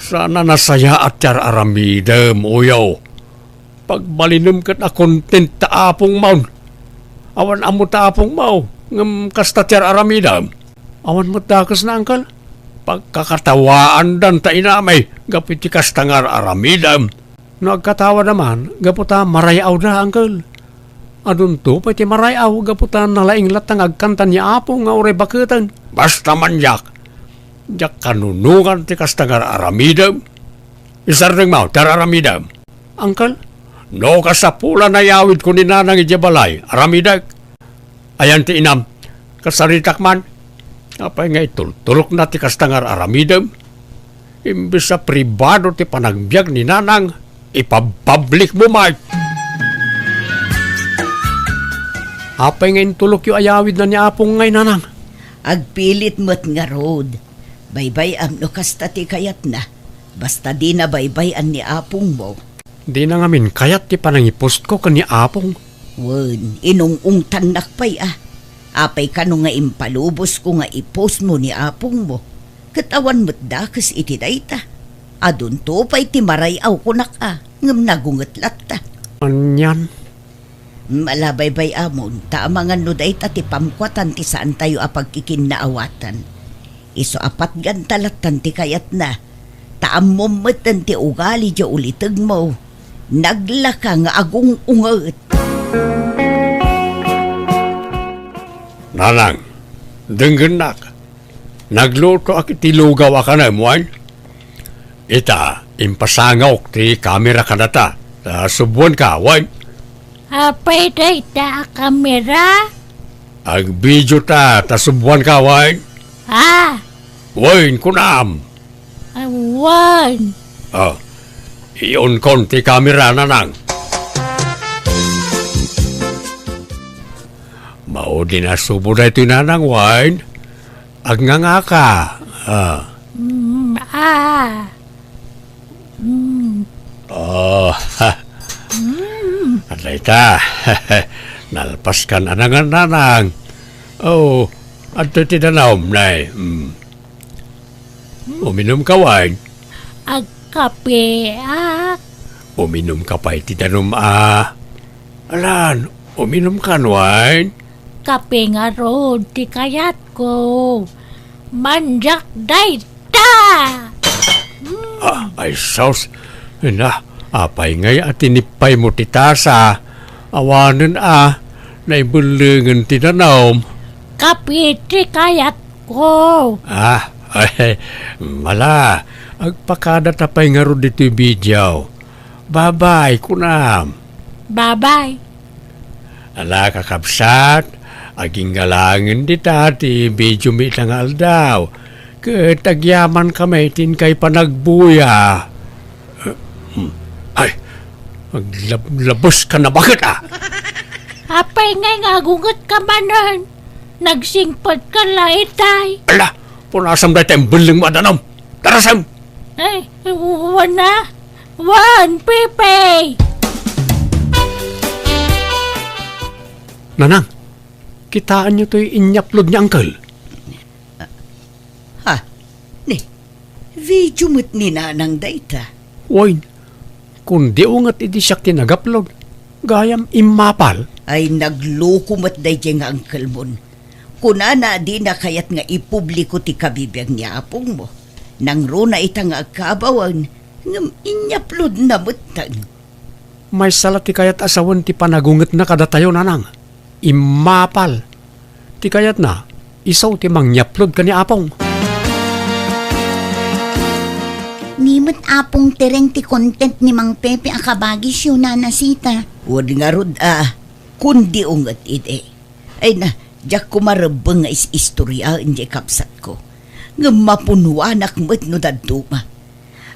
Saan a nasayaat ti ar-aramidem, uyaw. Pagbalinem ket a content ta apongmon. Awan ammo ta apongmo, ngem kasta ti ar-aramidem. Awan met dakesna, Uncle. Pagkakatawaandan ta inamay gapu iti kasta nga ar-aramidem. No agkatawada man, gapu ta maray-awda, Uncle. Adunto pay ti maray-aw gapu ta nalaing latta nga agkanta ni Apong nga uray baketen. Basta man diak, diak kanunongan ti kasta nga ar-aramidem. Isardengmo ti ar-aramidem. Uncle? No kasapulan a iyawidko ni Nanang idiay balay, aramidek. Ayan ti inam, kasaritak man. Apay nga itultulokna ti kasta nga ar-aramidem? Imbes a pribado ti panagbiag ni Nanang, ipabpublikmo met. Apay nga intulokyo a iyawidna ni Apong ngay, Nanang? Agpilit met ngarud. Baybay-am no kasta ti kayatna. Basta dina baybay-an ni Apongmo. Dina ngamin kayat ti panangipostko ken ni Apong. Wen, inung-ungtannak pay a. Apay kano nga impalubosko nga ipostmo ni Apongmo? Ket awan met dakes iti dayta. Adunto pay ti maray-aw kunak a, ngem nagunget latta. Anian? Ala, baybay-amon, ta amangan no dayta ti pamkuatan ti saantayo a pagkikinnaawatan. Isu a patganta lattan ti kayatna, ta ammom metten ti ugali diay ulitegmo. Naglaka nga agung-unget. Nanang, denggennak. Naglutoak iti lugaw a kanem, wen? Ita, impasangawk ti kamera kadata. Ta subuanka, wen? Apay dayta a kamera? Agbidio ta, ta subuanka, wen? Ah, Wen, kunam. Awan. Ah, iunkon ti kamera, nanang. Maudi nasubo daytoy, nanang, wen? Agngangaka. Ah. Mm, ah. Mm. Oh, ha. Mm. Adda ita. Nalpaskan a nangan, nanang. Oh, adtoy ti danum, nay. Mm. Uminumka, wen? Agkapeak. Uminumka pay ti danum a. Alan, uminumkan, wen? Kape ngarud ti kayatko. Mandiak dayta. Ah, ay sus. Na, apay ngay a tinipaymo ti tasa? Awanen a, naibellengen ti danum. Kape ti kayatko. Ah, ay, mala, agpakadata pay ngarud ditoy video. Babay, kunam. Babay. Ala, kakabsat, aginggalangen dita ti videomi ita nga aldaw. Ket agyamankami ti inkay panagbuya. Ay, aglab-, labus ka na, bakit, ah? Apay ngay nga agunget ka manen? Nagsingpet ka la itay. Ala, punasam dayta imbelleng mo a danum. Tarasem! Ay, wana? Wan, Pepe! Nanang, kitaenyo toy inyapload ni Uncle? Ha? Ni, video met ni Nanang dayta. Wen, kundi unget idi siak ti nag-upload. Gayam immapal. Ay, nagloko met daydiay nga uncle mon. Kunana a dina kayat nga ipubliko ti kabibiag ni apongmo. Nangruna ita nga agkaabawen, ngem inyaploadna metten. Maysa la ti kayat a sawen ti panagungetna kadatayo, Nanang. Immapal. Ti kayatna, isu ti mangyaplod ken ni Apong. Ni met Apong Tereng ti content ni Mang Pepe a kabagisyo, Nana Sita. Wen ngarud a, kundi unget idi. Ay na, diak koma rebbeng nga is-istoriaen diay kabsatko. Ngem mapunnuanak met no dadduma.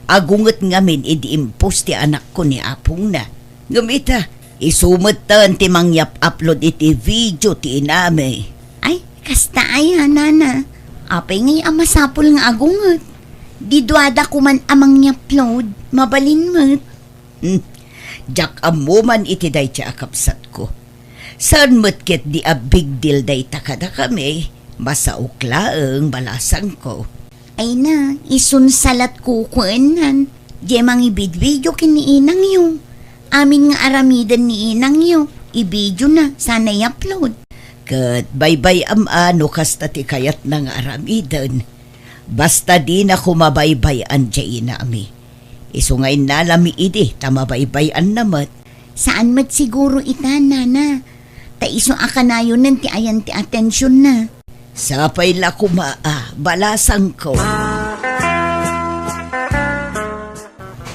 Agunget ngamin idi impos ti anakko ni apongna. Ngem ita, isu metten ti mangyap-upload iti video ti inami. Ay, kasta aya, Nana. Apay ngay a masapul nga agunget? Di duada koman a mangyapload, mabalin met. Hmm, diak ammo man iti dayta a kabsatko. Saan met ketdi a big deal dayta kadakami, masaok laeng balasangko. Ay na, isun sa latko kuennan. Diay mangibidbidio ken ni inangyo. Amin nga aramiden ni inangyo, ibidiona, sana i-upload. Ket baybay-am a no kasta ti kayatna nga aramiden. Basta dina koma baybay-an diay inami. Isu nga innalami idi ta mabaybay-anna met. Saan met siguro ita, Nana. Ta isu a kanayonen ti ayan ti atensionna. Sapay la koma a, balasangko.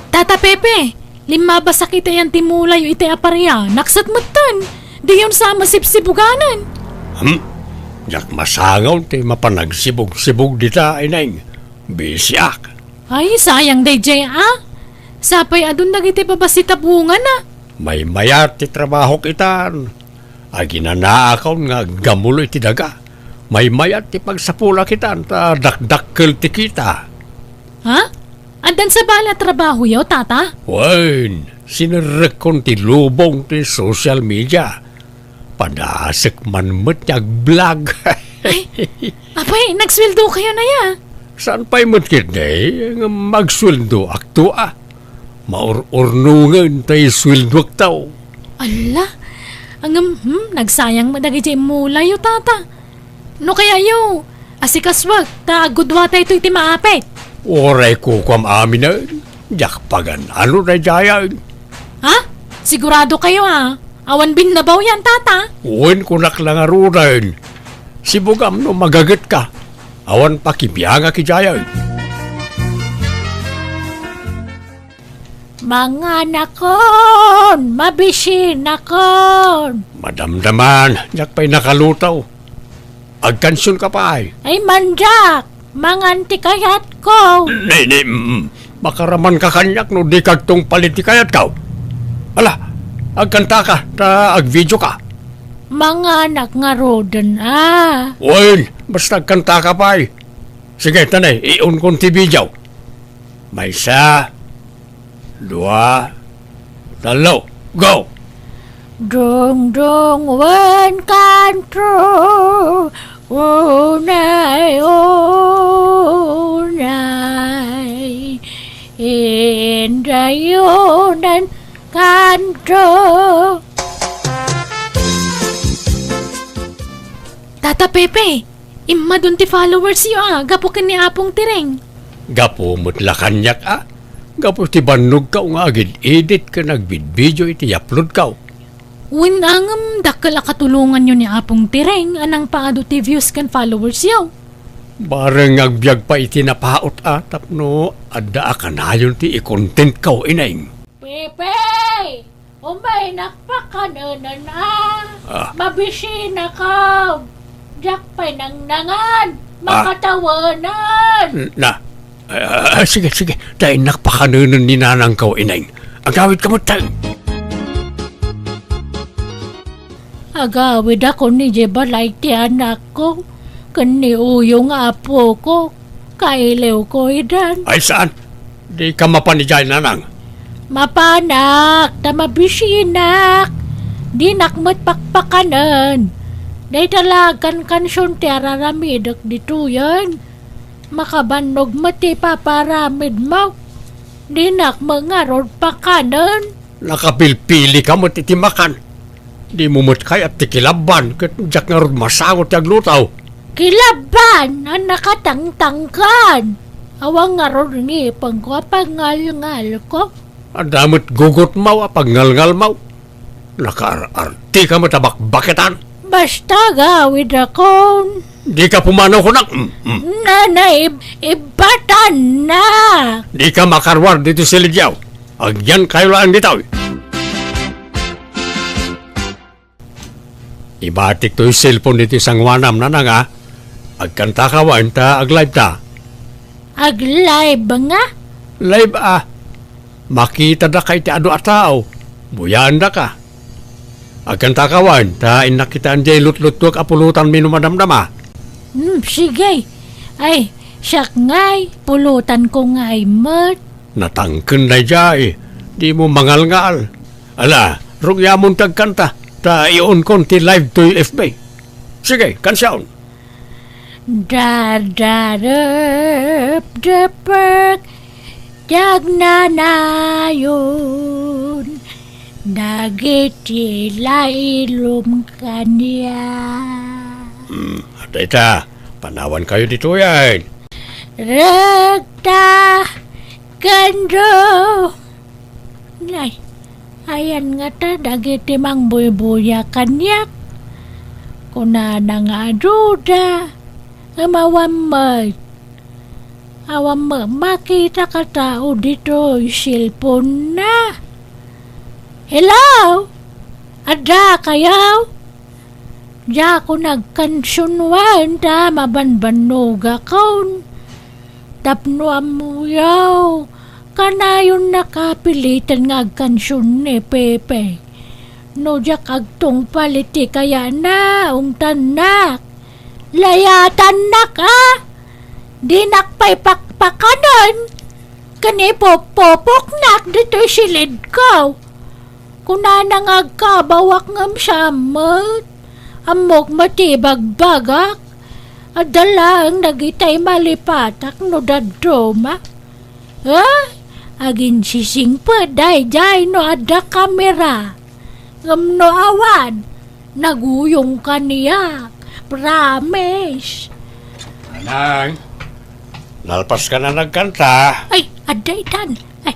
Tata Pepe, limmabasakitayan ti mulayo iti aparia, naksat metten. Diyon sa masibsibuganan. Hmm? Diak masangaw ti mapanagsibog-sibog dita, Ineng. Bisiak. Ay, sayang daydiay, a. Sapay adun dagiti babasitabungana. Maymayat ti trabahok itan. Aginanaakon nga aggamulo iti daga. Maymayat ti pagsapulak itan ta dakdakkel ti kita. Ha? Addan sabali a trabahoyo, Tata? Wen, sinerrekkon ti lubong ti social media. Padasek man met ti agblog. Ay, apay, nagsueldo kayo na ya? Saan pay met ketdi, ngem agsueldoakto a. Maur-urnongen ta isueldoakto. Ala, ngem, hmm, nagsayang met dagiti immulayo, Tata. No kayayo, asikasuak, ta agudwatayto iti maapit. Uray kukuam aminen, diak pagan-ano daydiayen. Ha? Sigurado kayo, a? Awan binnabawyan, Tata? Wen, kunak la ngaruden. Sibugam no magagetka. Awan pakibiangak idiayen. Manganakon, mabisinakon. Madamdaman, diak pay nakalutaw. Agkansionka pay. Ay, mandiak, mangan ti kayatko. Ni, ni, mm, makaramanka kaniak no di kagtungpal iti kayatko. Ala, agkantaka, ta agvideoka. Manganak ngaruden, a. Wen, basta agkantaka pay. Sige, tanay, iunkon ti video. Maysa, dua, tallo, go! Dungdung wen kantro, unay, unay, indayonan kantro. Tata Pepe, immadun ti followers yo a, gapu ken ni Apong Tireng. Gapu met la kaniak a, gapu ti bannogko nga agid-edit ken agbidbidio iti uploadko. Wen a ngem dakkel a katulonganyo ni Apong Tireng a nangpaadu ti views ken followers yo. Bareng agbiag pay iti napaut a tapno adda a kanayon ti i-contentko, ineng. Pepe! Umaynak pakanenen a. Ah. Mabisinakon. Diak pay nangnangan. Ah. Makatawanan. Na. Ah, sige, sige. Ta innak pakanenen ni nanangko, ineng. Agawidka met, tay. Agawidakon idiay balay ti anakko ken ni Uyo nga apoko. Kailiwko idan. Ay, saan? Dika mapan idiay, nanang? Mapanak, ta mabisinak. Dinak met pakpakanen. Dayta la agkankansion ti ar-aramidek ditoyen. Makabannog met ti ipaparamidmo. Dinak met ngarud pakanen. Nakapilpilika met iti makan. Dimo met kayat ti kilabban ket diak ngarud masango ti agluto. Kilabban a nakatangtangkan. Awan ngarud ngipengko a pagngalngalko. Adda met gugotmo a pagngalngalmo. Nakaar-artika met a bakbaketan. Basta agawidakon. Dika pumanaw kunak. Mm, mm. Nanaib-, ibbatanna. Dika makaruar ditoy silidyo. Agyankayo laeng ditoy. Ibatik toy cellphone ditoy sangoanam, nanang a. Agkantaka wen ta aglive ta. Aglive nga? Live a. Makitadaka iti adu a tao. Buyaendaka. Agkantaka wen ta innak kitaan diay lutluttuek a pulotanmi no madamdama. Hmm, sige. Ay, siak ngay, pulotanko ngay met. Natangken daydiay, dimo mangalngal. Ala, rugyamon ti agkanta, ta iunkon ti live toy F B. Sige, kansion. Dadarepdepek ti agnanayon dagiti lailom kaniak. Hmm, adda ita, panawankayo ditoyen. Rekta, kendo. Nay, ayan ngata dagiti mangbuybuya kaniak. Kunana nga aduda, ngem awan met. Awan met makita a tao ditoy cellphone-na. Hello? Addakayo? Diakon agkansion wen ta mabanbannogakon. Tapno ammoyo, kanayon nakapiliten nga agkansion ni Pepe. No diak agtungpal iti kayana, ungtannak. Layatannak a! Dinak pay pakpakanen ken ipupupoknak ditoy silidko. Kunana nga agkabawak ngem saan met. Ammok met ti ibagbagak. Adda laeng dagitay malipatak no dadduma. Ay, aginsisingpet daydiay no adda kamera. Ngem no awan, naguyong kaniak. Promise. Nanang, nalpas ka na nagkanta. Ay, adda itan. Ay,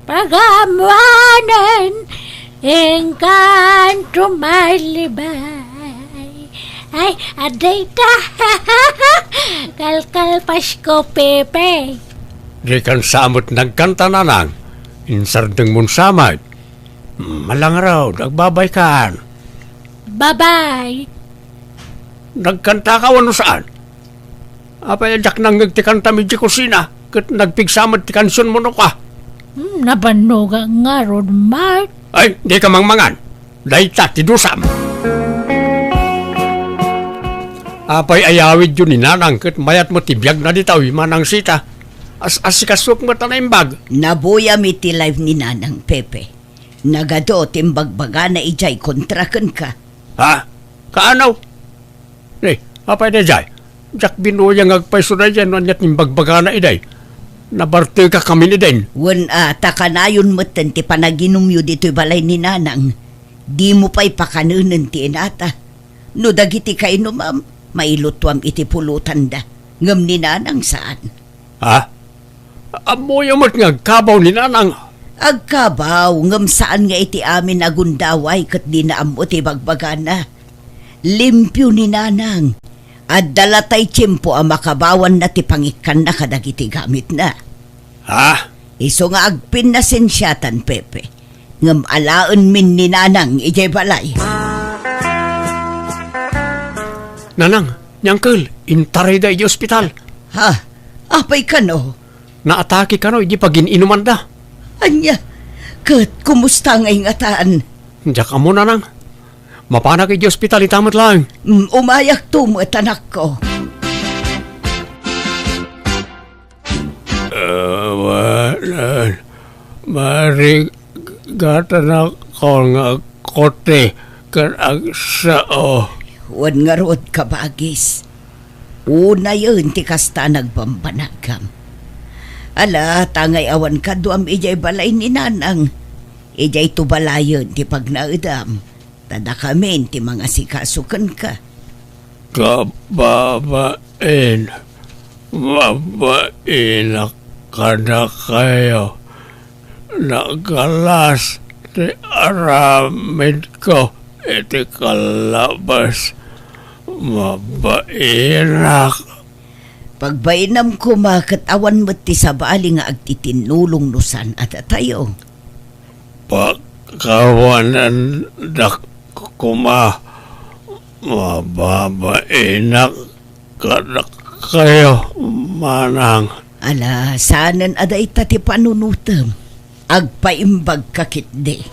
pagamuanen, engkanto malibay. Ay, adda ita. Kalkalpasko, Pepe. Dikan sa met nagkanta, nanang. Insardengmon sa met. Malangarod, agbabaykan. Babay. Nagkantaka wenno saan? Apay a diak nangngeg ti kantam idiay kusina, ket nagpigsa met ti kansionmo no ka? Hmm, nabannoga ngarud, Mark. Ay, dika mangmangan. Dayta ti dusam. Apay ayawidyo ni Nanang ket mayat met ti biagna ditoy, Manang Sita? As-asikasuak met a naimbag. Nabuyam iti live ni Nanang, Pepe. Nagadu ti imbagbagana idiay kontra kenka. Ha? Kaano? Ni, apay daydiay? Diak binuyang nga agpayso daydiay no ania ti imbagbagana idiay. Nabartekak amin idin. Wen a, ta kanayon metten ti panaginumyo ditoy balay ni Nanang. Dimo pay pakanenen ti inata. No dagiti kainumam, mailutuam iti pulotanda. Ngem ni Nanang saan. Ha? Ammoyo met nga agkabaw ni Nanang. Agkabaw, ngem saan nga iti amin a gundaway ket dina ammo ti bagbagana. Limpio ni Nanang. Adda latay tiempo a makabawanna ti pangikkanna kadagiti gamitna. Ha? Isu nga agpinnasensiatan, Pepe. Ngem alaenmin ni Nanang idiay balay. Nanang, ni Uncle, intarayda idiay ospital. Ha? Apay kano? Naatake kano idiay pagin-inumanda. Ania? Ket kumusta ngay ngatan? Diak ammo, Nanang. Mapanak idiay ospital ita met laeng. Mm, umayakto met, anakko. Awanan, marigatanakon nga agkuti ken agsao. Wen ngarud, kabagis. Unayen ti kasta nagbambanagam. Ala, ta ngay awan kaduam idiay balay ni Nanang. Idiay to balayen ti pagnaedam. Ta dakamin ti mangasikaso kenka. Kababain, mabainak kadakayo. Nagalas ti aramidko iti kallabas. Mabainak. Pagbainam koma ket awan met ti sabali nga agtitinnulong no saan a datayo. Pakawanandak koma, mababainak kadakayo, Manang. Ala, saanen a dayta ti panunotem. Agpaimbagka ketdi.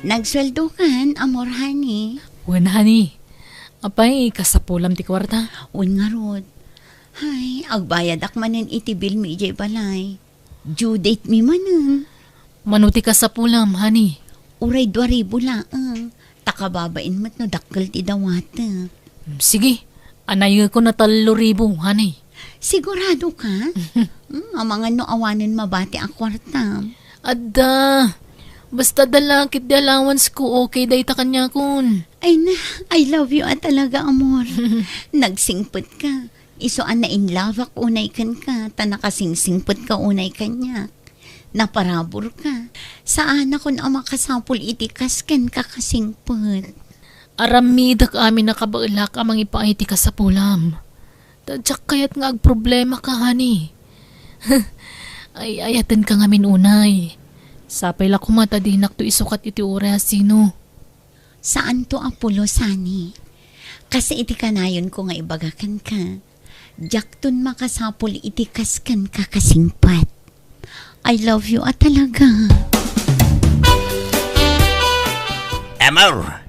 Nagsueldokan, amor, honey? Wen, honey. Apay, kasapulam ti kuarta? Wen ngarud. Hay, agbayadak manen iti bill mi idiay balay. Due date mi manen. Mano ti kasapulam, honey? Uray dua ribu laeng. Ta kababain met no dakkel ti dawatek. Sige, anayekon a tallo ribu, honey. Sigurado ka? Hmm, amangan no awanen mabati a kuartam. Adda. Basta dala ket di allowance ko, okay dayta kaniakon. Ay na, I love you a talaga, amor. Nagsingpet ka. Isu a nainlove-ak unay kenka, ta nakasingsingpet ka unay kaniak. Naparabur ka. Saanakon a makasapul iti kas kenka kasingpet. Aramidek amin a kabaelak a mangipaay ti kasapulam. Ta diak kayat nga agproblema ka, honey. Ay, ayaten ka ngamin unay. Sapay la koma ta dinakto isukat iti uray a sino. Saanto a pulos, honey. Kas iti kanayonko nga ibaga kenka, diakton makasapul iti kas kenka kasingpet. I love you a talaga. Amor,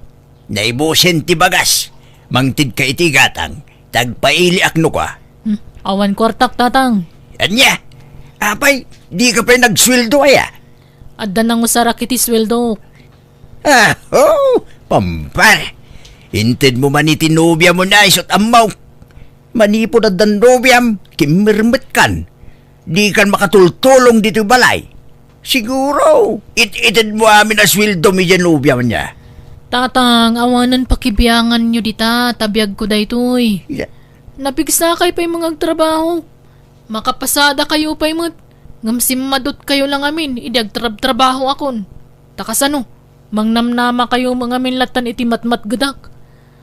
naibusen ti bagas. Mangted ka iti gatang, ta agpailiak no kua. Hmm, awan kuartak, Tatang. Ania? Apay, di ka pay nagsueldo aya? Adda nangusarak iti sueldo. Ah, oh, pampar. Inted mo man iti nobiam nga isu ti ammok. Manipud addan nobiam, kimmermetkan. Dikan makatultulong ditoy balay. Siguro, it-ited mo amin a sueldom idiay nobiam ania. Tatang, awanen pakibianganyo dita, ta biagko daytoy. Ya. Napigsakay pay nga agtrabaho. Makapasadakayo pay met. Ngem simmadutkayo la ngamin idi agtrabtrabahoakon. Ta kasano, mangnamnamakayo met ngamin lattan iti matmatgedak?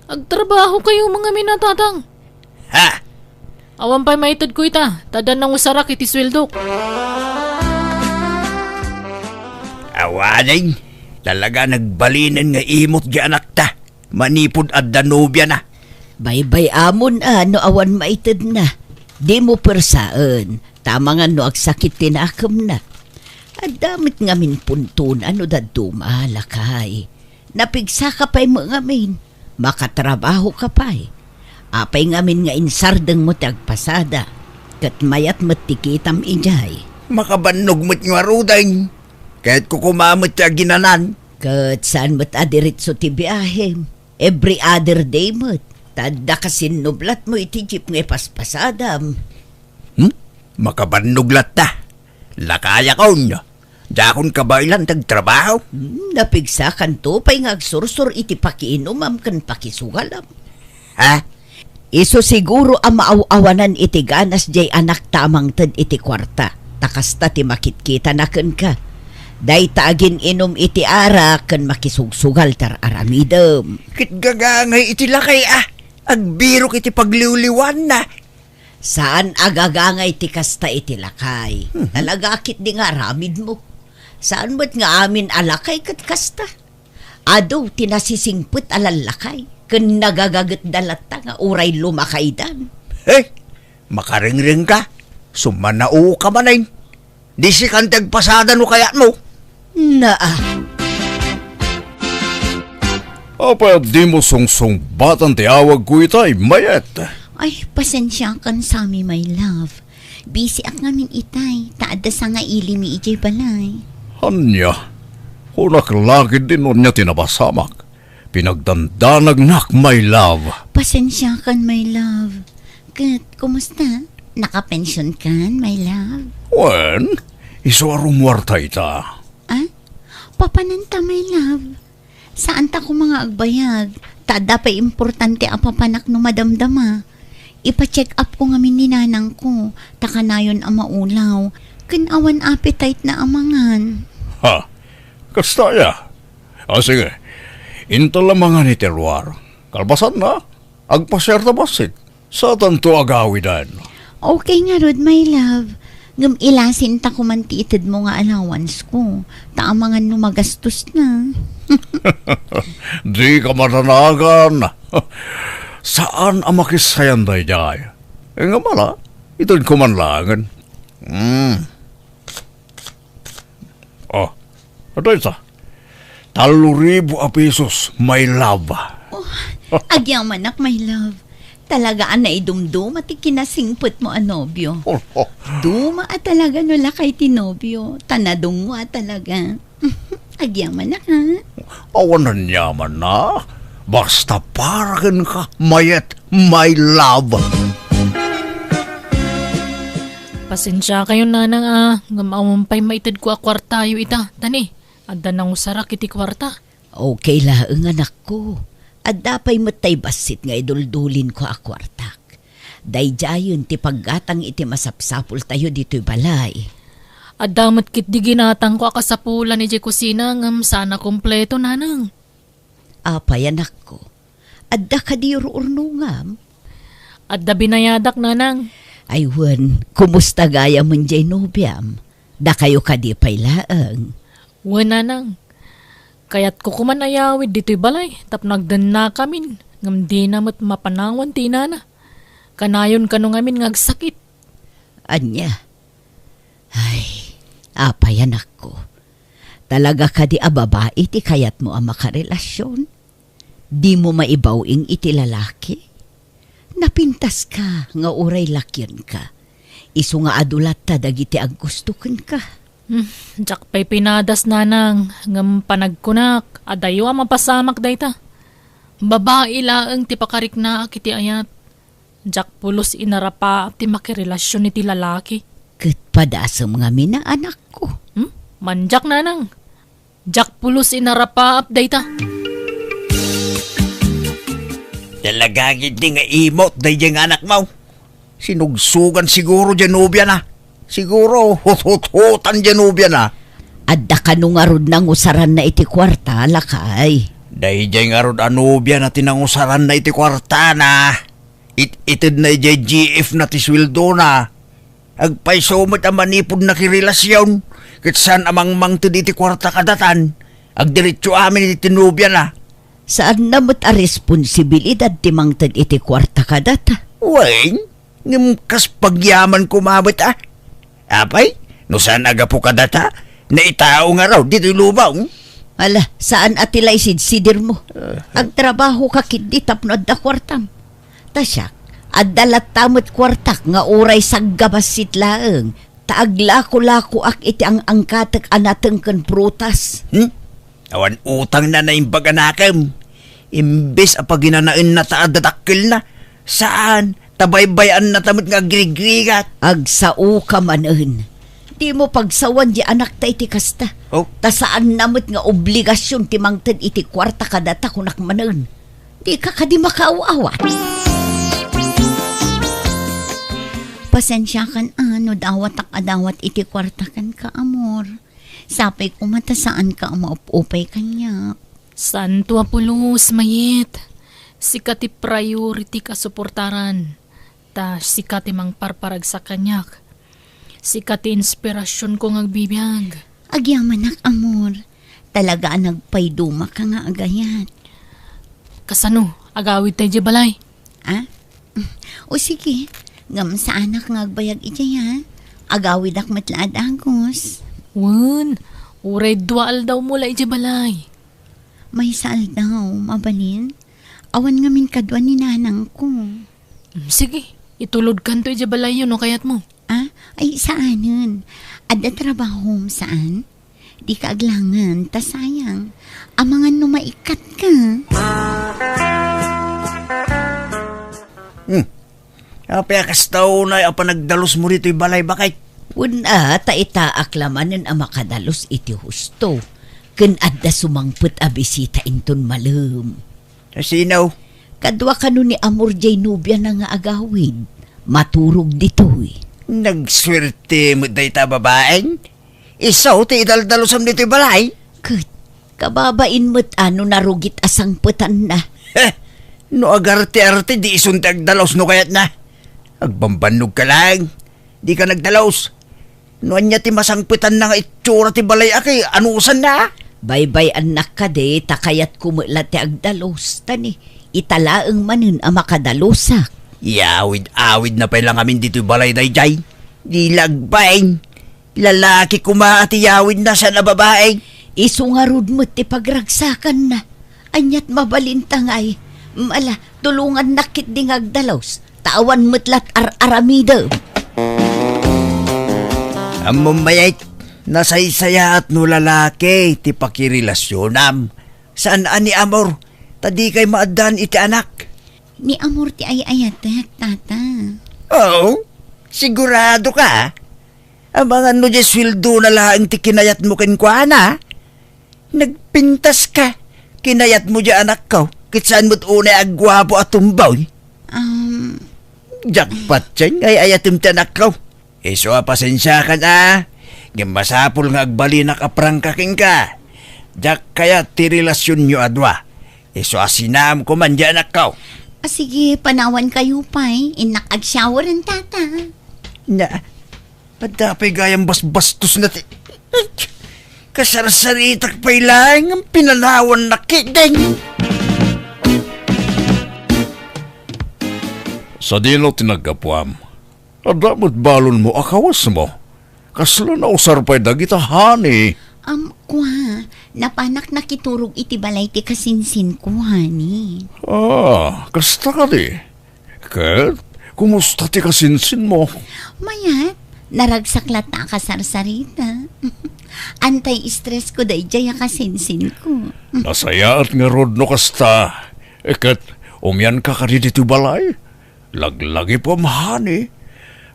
Agtrabahokayo met ngamin a, tatang. Ha? Awan pay maitedko ita, ta adda nangusarak iti sueldok. Awanen, talaga nagbalinen nga imot ti anakta. Manipud adda nobiana. Baybay-amon a no awan maitedna. Dimo persaen, ta amangan no agsakit ti nakemna. Adda met ngamin puntona no dadduma, lakay. Napigsaka pay met ngamin, makatrabahoka pay. Apay ngamin nga insardengmo ti agpasada, ket mayat met ti kitam idiay. Makabannog met ngaruden. Kayatko koma met ti aginanan. Ket saan met a diretso ti biahem? Every other day met. Ta adda ka sinnublatmo iti jeep nga ipaspasadam. Hmm? Makabannog latta. Lakayakon. Diakon kabaelan ti agtrabaho. Hmm, napigsakanto pay nga agsursor iti pakiinumam ken pakisugalam. Ha? Isu siguro a maaw-awanan iti ganas diay anakta a mangted iti kuarta, ta kasta ti makitkitana kenka. Dayta agin-inum iti arak ken makisugsugal ti ar-aramidem. Ket gagangay iti lakay a, agbirok iti pagliwliwanna. Saan a gagangay ti kasta iti lakay. Mhm. Talaga ketdi nga aramidmo. Saan met nga amin a lakay ket kasta. Adu ti nasisingpet a lallakay, ken nagagagetda latta nga uray lumakaydan. Eh, makarengrengka, summanauka manen. Di sikan ti agpasada no kayatmo. Naa. Apay a dimo sungsungbatan ti awagko itay, Mayet? Ay, pasensiakan sami, my love. Busy ak ngamin itay, ta adda sangailimi idiay balay. Ania? Kunak la ketdi no ania ti napasamak. Pinagdandanagnak, my love. Pasensiakan, my love. Ket, kumusta? Nakapensionkan, my love? Wen, isu a rumuarta ita. Ah? Papananta, my love? Saanta koma nga agbayag, ta adda pay importante a papanak no madamdama. Ipa-check up ko ngamin ni nanangko, ta kanayon a maulaw, ken awan appetite na a mangan. Ha? Kasta aya? Ah, sige. Inta la mangan iti luar. Kalpasanna, agpasiarta bassit. Satanto agawiden. Okay ngarud, my love. Ngem ilasinta koman ti itedmo nga allowance ko. Ta amangan no magastos na. Di ka madanagan. Saan a makisayan daydiay. Ngem ala, ited koman laengen. Hmm. Oh, adda ita. Tallo ribu a pesos, my love. Oh, agyamanak, my love. Talaga a naidumduma ti kinasingpetmo a nobio. Oh, oh. Duma a talaga no lakay ti nobio. Ta nadungngo a talaga. Agyamanak, ha? Awan aniamanna. Basta para kenka, Mayet, my love. Pasensiakayon, nanang, a, ngem awan pay maitedko a kuartayo ita. Tani, adda nangusarak iti kuarta. Okay laeng, anakko. Adda pay met tay bassit nga iduldulinko a kuartak. Daydiayen ti paggatang iti masapsapultayo ditoy balay. Adda met ketdi ginatangko a kasapulan idiay kusina ngem saan a kompleto, nanang. Apay, anakko? Adda kadi ur-urnongam? Adda binayadak, nanang. Ay wen, kumusta gayamen diay nobiam? Dakayo kadi pay laeng? Wen, nanang. Kayatko koman a yawid ditoy balay tapno agdennakamin, ngem dina met mapanawan ti inana. Kanayon kano ngamin nga agsakit. Ania? Ay, apay, anakko. Talaga kadi a babai ti kayatmo a makarelasion? Dimo maibaw-ing iti lalaki? Napintaska nga uray lakionka. Isu nga adu latta dagiti aggusto kenka. Hmm, diak pay pinadas, nanang, ngem panagkunak, adayo a mapasamak dayta. Babai laeng ti pakariknaak iti ayat. Diak pulos inarapaap ti makirelasion iti lalaki. Ket padasem ngamin a, anakko. Hmm? Mandiak, nanang. Diak pulos inarapaap dayta. Talaga ketdi nga imot daydiay nga anakmo. Sinugsugan siguro diay nobiana. Siguro, huthutan diay nobiana. Adda kano ngarud nangusaranna iti kuarta, lakay? Daydiay ngarud a nobiana ti nangusaranna iti kuartana. It-itedna idiay G F na ti sueldona. Agpayso met a manipud nakirelasion, ket saan a mangmangted iti kuarta kadatan. Agdiretso amin iti nobiana. Saanna met a responsibilidad ti mangted iti kuarta kadata. Wen, ngem kas pagyaman koma met a. Apay, no saan a gapu kadata, naitao ngarud ditoy lubong. Ala, saan a ti laysidsidermo. Agtrabaho ka ketdi tapno adda kuartam. Ta siak, adda latta met kuartak nga uray saggabassit laeng, ta aglako-lakoak iti ang-angkatek a nateng ken prutas. Hmm? Awan utangna naimbag a nakem. Imbes a paginanaenna ta adda dakkelna, saan, ta baybay-annata met nga agrigrigat. Agsaoka manen. Dimo pagsawan di anakta iti kasta. Oh? Ta saanna met nga obligasion ti mangted iti kuarta kadata, kunak manen. Dika kadi makaaw-awat? Pasensiakan a no dawatak a dawat iti kuarta kenka, amor. Sapay koma ta saanka a maupupay kaniak. Santo a pulos, Mayet. Sika ti priority a suportaran. Ta sika ti mangparparagsak kaniak. Sika ti inspirasionko nga agbibiag. Agyamanak, amor. Talaga a nagpaydumak nga agayat. Kasano? Agawidta idiay balay? Ah? O sige, ngem saanak nga agbayag idiay, ha? Agawidak met la a dagus. Wen, uray dua aldawmo la idiay balay. Maysa aldaw, mabalin? Awan ngamin kadua ni nanangko. Mm, sige, itulodkanto idiay balayyo no kayatmo. Ah, ay, saanen. Adda trabahom, saan? Dika aglangen, ta sayang. Amangan no maikkatka. Hmm. Apay a kasta unay a panagdalusmo ditoy balay, baket? Wen a, ta itaak la manen a makadalus iti husto. Ken adda sumangpet a bisita inton malem. Sino? Kadua kano ni Amor jay nobiana nga agawid. Maturog ditoy. Nagsuerte met dayta a babaeng. Isu ti idaldalusam ditoy balay. Ket, kababain met a no narugit a sangpetanna. Heh! No agarte-arte, di isun ti agdalus no kayatna. Agbambannogka laeng. Dika nagdalus. No ania ti masangpetanna nga itsura ti balay a kay anusanna? Baybay-annak kadi, ta kayatko met la ti agdalus. Ta ni, ita laeng manen a makadalusak. Iawid-awidna pay la ngamin ditoy balay daydiay. Di la agbain. Lalaki koma a ti yawidna, saan a babai. Isu ngarud met ti pagragsakanna. Aniat mabalinta ngay? Ala, tulongannak ketdi nga agdalus, ta awan met lat ar-aramidem. Ammom, Mayet, nasaysayaat no lalaki ti pakirelasionam. Saan a ni Amor, ta dikay maaddaan iti anak. Ni Amor ti ay-ayatek, tata. Oo, sigurado ka? Amangan no diay sueldona laeng ti kinayatmo kenkuana? Nagpintas ka. Kinayatmo diay anakko, ket saan met unay a guapo a tumboy. Um, Jackpot, Cheng, ay-ayatem ti anakko. Isu a pasensiakan a, ngem masapul nga agbalinak a prangka kenka. Diak kayat ti relasionyo a dua. Isu a sinaamko man diay anakko. A, sige, panawankayo pay. Innak agshower, tata. Na, adda pay gayam basbastosna ti, kasarsaritak pay laeng nga pinanawannak ketdin. Sadino ti naggapuam? Adda met balonmo a kawesmo. Kasla nausar pay dagita, honey? Am, kua, napanak nakiturog iti balay ti kasinsinko, honey. Ah, kasta kadi? Ket, kumusta ti kasinsinmo? Mayat, naragsak latta a kasarsarita. Anti-stressko daydiay a kasinsinko. Nasayaat ngarud no kasta. Ket, umianka kadi ditoy balay? Laglagipem, honey.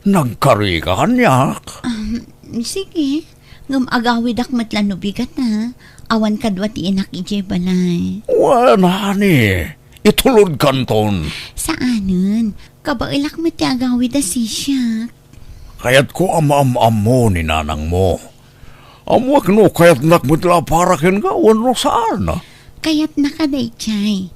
Nagkarika kaniak. Um, sige. Ngem agawidak met la no bigat, ha? Awan kadua ti inak idiay balay. Wen, honey. Itulodkanton. Saanen. Kabaelak met ti agawid a sisiak. Kayatko a maam-ammo ni nanangmo. Ammoak no kayatnak met la a para kenka wenno saan. Kayatnaka daydiay.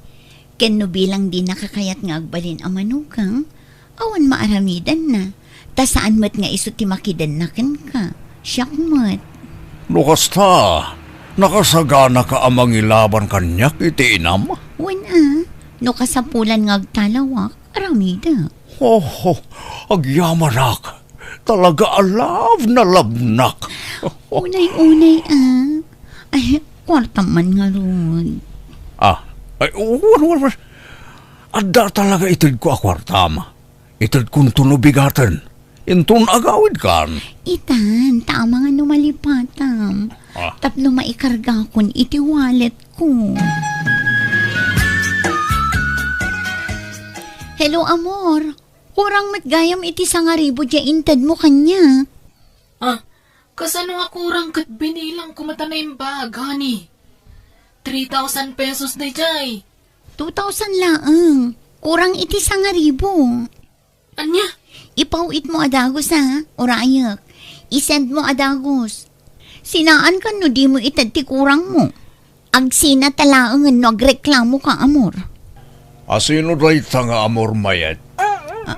Ken no bilang dinaka kayat nga agbalin a manugang, awan maaramidanna. Ta saan met nga isu ti makidenna kenka. Siak met. No kasta, nakasaganaka a mangilaban kaniak iti inam? Wen a, no kasapulan nga agtalawak, aramidek. Oh, oh, agyamanak. Talaga a love na love nak. Unay-unay, ah. Ay, kwarta man ngarud. Ah, ay, wan, wan, wan. Adda talaga itedko a kwartam. Itedkonto no bigaten. Inton agawidkan. Itan, ta amangan no malipatam. Ah. Tapno maikargakon iti walletko. Hello, amor. Kurang met gayam iti sangaribu diay intedmo kaniak. Ah, kasano a kurang ket binilangko met a naimbag, honey? Three thousand pesos daydiay. Two thousand laeng. Kurang iti sangaribu. Ania? Ipaw-itmo a dagus, ha? Urayek. Isendmo a dagus. Sinaankan no dimo ited ti kurangmo. Agsina ta laengen no agreklamoka, amor. Asino dayta nga amor, Mayet? Ah,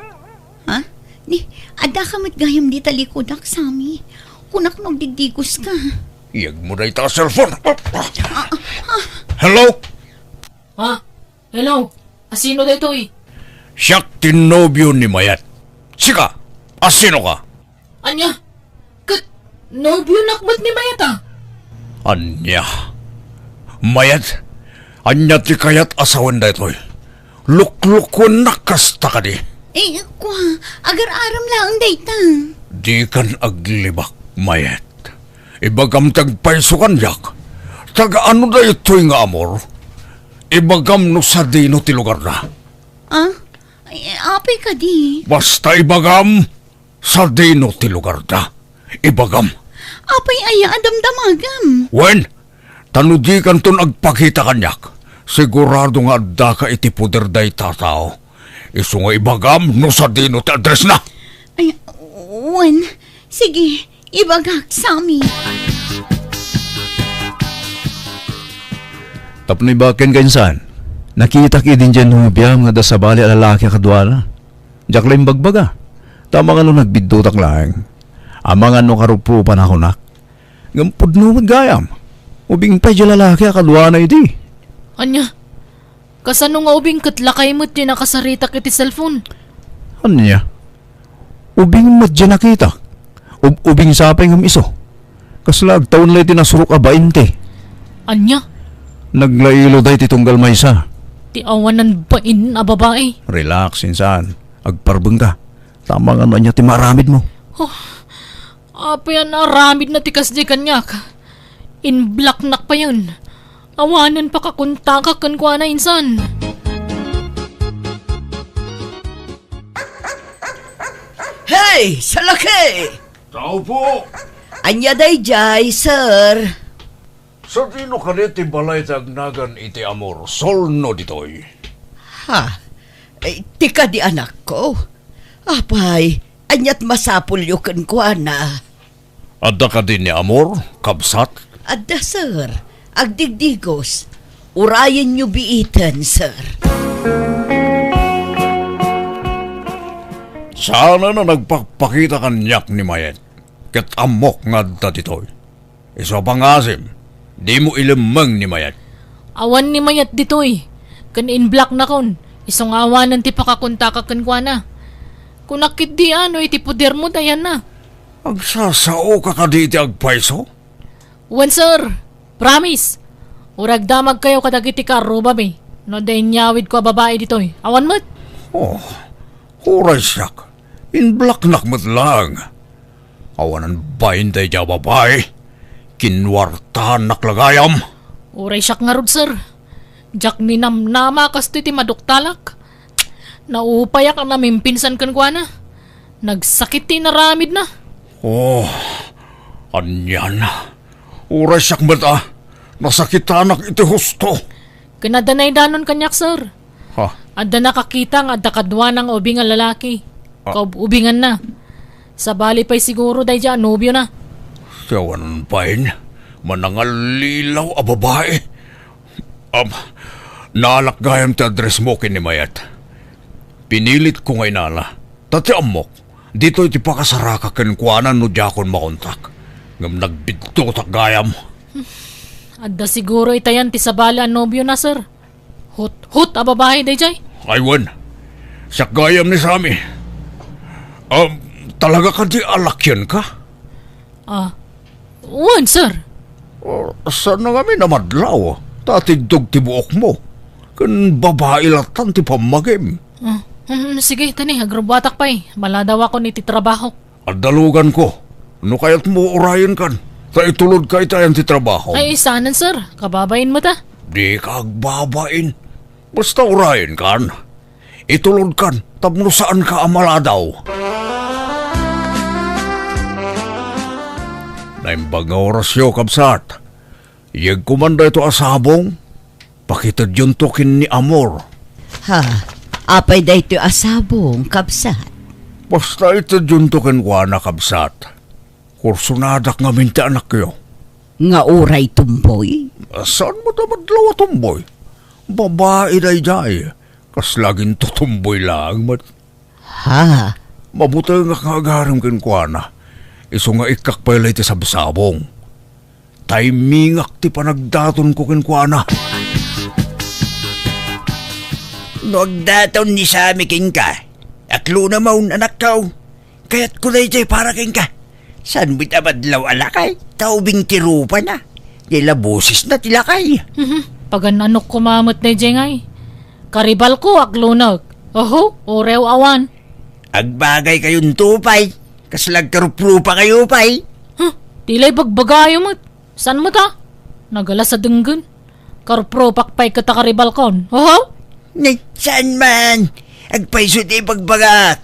ha? Ni, addaka met gayam dita likudak, Sammy. Kunak no agdiddigoska. Iyegmo dayta a cellphone. Ah, ah, ah. Hello? Ha? Hello? Asino daytoy? Siak ti nobio ni Mayet. Sika, asinoka? Ania? Ket nobionak met ni Mayet, a? Ania? Mayet, ania ti kayat a sawen daytoy? Luklukuennak kasta kadi? Eh, kua, agar-aram laeng dayta. Dikan aglibak, Mayet. Ibagam ti agpayso kaniak. Taga-ano daytoy nga amor? Ibagam no sadino ti lugarda. Ah? Eh, apay kadi? Basta ibagam, sadino ti lugarda. Ibagam. Apay aya a damdamagam? Wen, ta no dikanton agpakita kaniak, sigurado nga addaka iti poder dayta a tao. Isu nga ibagam no sadino ti addressna. Ay, wen, sige, ibagak, Sammy. Tapno ibaken ka insan, nakitak idin diay nobiam nga adda sabali a lalaki a kaduana. Diak la imbagbaga, ta amangan no nagbiddutak laeng. Amangan no karuprupanakonak. Ngem pudno met gayam, ubing pay diay lalaki a kaduana idi. Ania? Kasano nga ubing ket lakay met ti nakasaritak iti cellphone? Ania? Ubing met diay nakitak. Ub-, ubing sapay ngem isu. Kasla agtawen la iti nasurok a bainte. Ania? Naglailo dayta tunggal maysa. Ti awanan bain a babai. Relax, insan. Agparbeng ka. Ta amangan no ania ti maaramidmo. Oh, apay a naaramidna ti kasdi kaniak? In-blocknak payen. Awanen pakakontakak kenkuana insan. Hey, salaki! Tao po! Ania daydiay, sir? Sadino kadi ti balay ti agnagan iti Amor Sol no ditoy? Ha? Eh, ti kadi anakko? Apay, aniat masapulyo kenkuana? Adda kadi ni Amor, kabsat? Adda, sir. Agdigdigos. Urayenyo biiten, sir. Saanen a nagpakpakita kaniak ni Mayet, ket ammok nga adda ditoy. Isu a pangasim, dimo ilemmeng ni Mayet. Awan ni Mayet ditoy, ken in-blocknakon, isu nga awanen ti pakakontakak kenkuana. Kunak ketdi a no iti podermo ti ayanna. Agsasaoka kadi iti agpayso? Wen, sir. Promise. Uray agdamagkayo kadagiti kaarrubami no adda inyawidko a babai ditoy. Awan met. Oh, uray siak. In-blocknak met laeng. Awanan bain daydiay a babai. Kinuartaannak la gayam. Uray siak ngarud, sir. Diak ninamnama a kastoy ti maduktalak. Naupayak a namimpinsan kenkuana. Nagsakit ti inaramidna. Oh, anian. Uray siak met a nasakitanak iti husto. Ken adda naidanon kaniak, sir. Ha? Adda nakakita nga adda kaduana nga ubing a lalaki. Ah. Kaub-ubinganna. Sabali pay siguro daydiay a nobiona. Siya awan pay, manangallilaw a babai. Am, naalak gayam ti address mo ken ni Mayet. Pinilitko nga inala. Ta ti ammok, ditoy ti pakasarakak kenkuana no diakon makontak. Ngem nagbidtotak gayam. Adda siguro itayan ti sabali a nobiona, sir. Hut-hut a babai daydiay. Ay, wen. Siak gayam ni Sammy. Um, talaga kadi a lakianka? Ah, wen, sir. Oh, saan na ngamin a madlaw? Ta tiddog ti buokmo. Ken babai lattan ti pammagim. Ah, hmm, sige, tani, agrubbuatak pay. Maladawakon iti trabahok. Adda luganko. No kayatmo, urayenkan. Ta itulodka itayan ti trabaho. Ay, saanen, sir. Kababain met a. Dika agbabain. Basta urayenkan. Itulodkan tapno saanka a maladaw. Naimbag nga orasyo, kabsat. Yegko man daytoy a sabong, pakitedyonto ken ni Amor. Ha, apay daytoy a sabong, kabsat? Basta itedyonto kenkuana, kabsat. Kursonadak ngamin ti anakyo. Nga uray tumboy? Saan met a madlaw a tumboy? Babai daydiay. Kasla gintutumboy laeng met. Ha? Mabutengak nga agarem kenkuana. Isu nga ikkak pay lay ti sabsabong. Taymingak ti panagdatonko kenkuana. No agdaton ni Sammy kenka, aklonamon, anakko. Kayatko daytoy para kenka. Saan met a madlaw a lakay? Ta ubing ti rupana. Diay la bosesna ti lakay. Mhm. Pagan-anok koma met daydiay ngay. Karibalko, aklonek. Oho, uray awan. Agbagaykayon pay. Kasla agkaruprupakayo pay. Huh, ti lay bagbagayo met. Saan met a? Nagalas a denggen. Karupropak pay ket a karibalkon. Oho? Nay, saan man? Agpayso ti ibagbagak.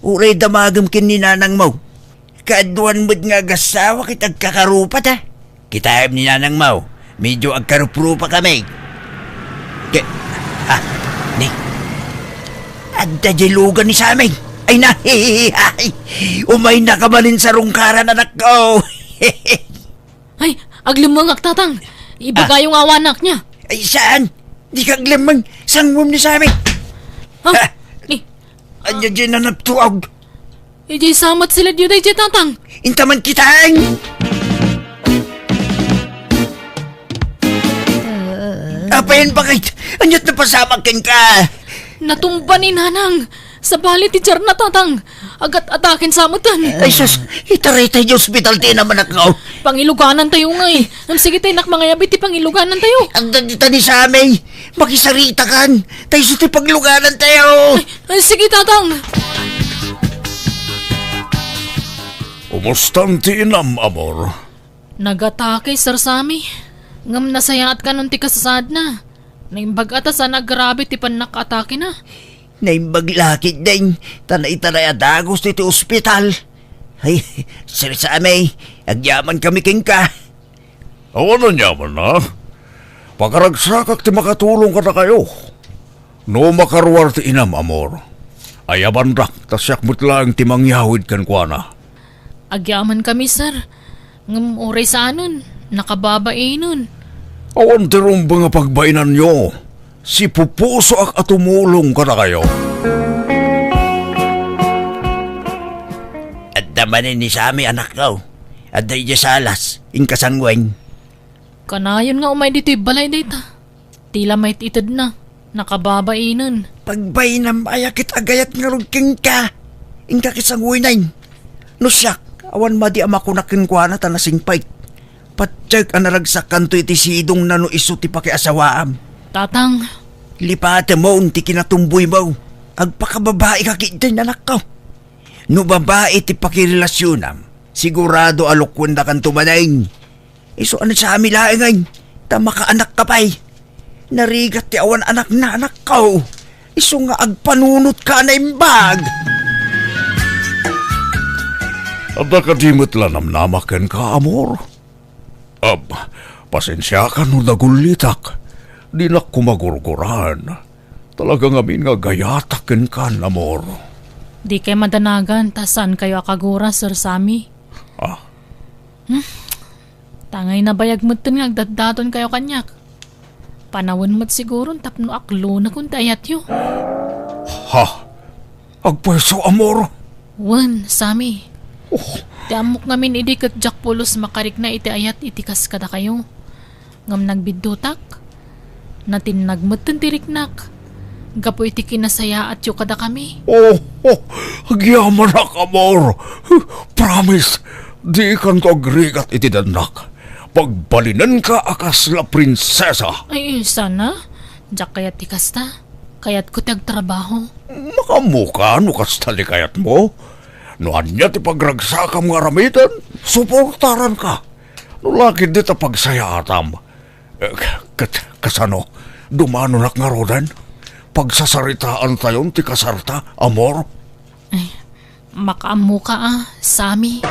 Uray damagem ken ni nanangmo. Kaaduan met nga agassawa ket agkakarupata. Kitaem ni nanangmo, medio agkaruprupakami. Ke-, ah, ni, adda diay lugan ni Sammy. Ay na, umaynaka manen sa rungkaran, anakko. Ay, aglemmengak, Tatang. Ibagayo nga awanak niya. Ay, saan? Dika aglemmeng. Sanguem ni Sammy. Ha? Ha? Ni. Ania diay nanaptuaw? Idiay samat sila diyo daydiay, Tatang. Inta man kitaen. Apay, bakit? Ania't napasamak kenka? Natumba ni Nanang. Sabali ti tiarna, Tatang. Agat-ataken sa metten. Ay, sus, itaray tayo ospital ti inam, anakko. Pangiluganantayo ngay. Ngem sige tay nak mangayabi ti pangiluganantayo. Adda dita ni Sammy. Makisaritakan. Ta isu ti pagluganantayo. Ay, ay, sige, Tatang. Umustan ti inam, Amor? Nagatake, Sir Sammy. Ngem nasayaat kanon ti kasasaadna. Naimbag a ta saan a grabe ti pannakaatakena. Naimbag la ketdin, ta naitaray a dagus iti ospital. Ay, Sir Sammy, agyamankami kenka. Awan aniaman a. Pakaragsakak ti makatulong kadakayo. No makaruar ti inam, Amor, ayabandak, ta siak met laeng ti mangyawid kenkuana. Agyamankami, sir. Ngem uray saanen, nakababainen. Awan ti rumbeng a pagbainanyo. Sipupusoak a tumulong kadakayo. Adda manen ni Sammy, anakko. Adda idiay salas, inka sanguem. Kanayon nga umay ditoy balay dayta. Ti la mayt-itedna, nakababainen. Pagbainam aya ket agayat ngarud kenka. Inka ket sanguem. No siak, awan madi a makunak kenkuana ta nasingpet. Patiek a naragsakkanto iti sidongna no isu ti pakiasawaam. Tatang. Lipatemon ti kinatumboymo. Agpakababaika ketdin, anakko. No babai ti pakirelasionam, sigurado a lukuendakanto manen. Isu a ni Sammy laengen, ta makaanakka pay. Narigat ti awan anakna, anakko. Isu nga agpanunotka a naimbag. Adda kadi met la namnamak kenka, Amor? Ab, pasensiakan no dagullitak. Dinak koma gurguraan. Talaga ngamin nga agayatak kenka, Amor. Dikay madanagan ta saankayo a kagura, Sir Sammy. Ah? Hmm? Tangay nabayag metten nga agdatdaton kayo kaniak. Panawen met siguron tapno aklonakon ti ayatyo. Ha? Agpayso, amor? Wen, Sammy. Oh. Ti ammok ngamin idi ket diak pulos makarikna iti ayat iti kas kadakayo. Ngem nagbiddutak. Natinnag metten ti riknak gapu iti kinasayaatyo kadakami. Oh, oh, agyamanak, amor. Promise, dikanto agrigat iti dannak. Pagbalinenka a kasla prinsesa. Ay, sana. Diak kayat ti kasta. Kayatko ti agtrabaho. Makaammoka no kasta ti kayatmo. No ania ti pagragsakam nga aramiden, suportaranka. No la ketdi ta pagsayaatam. Eh, ket kasano? Dumanonak ngaruden? Pagsasaritaantayon ti kasarta, amor? Ay, makaammoka a, Sammy.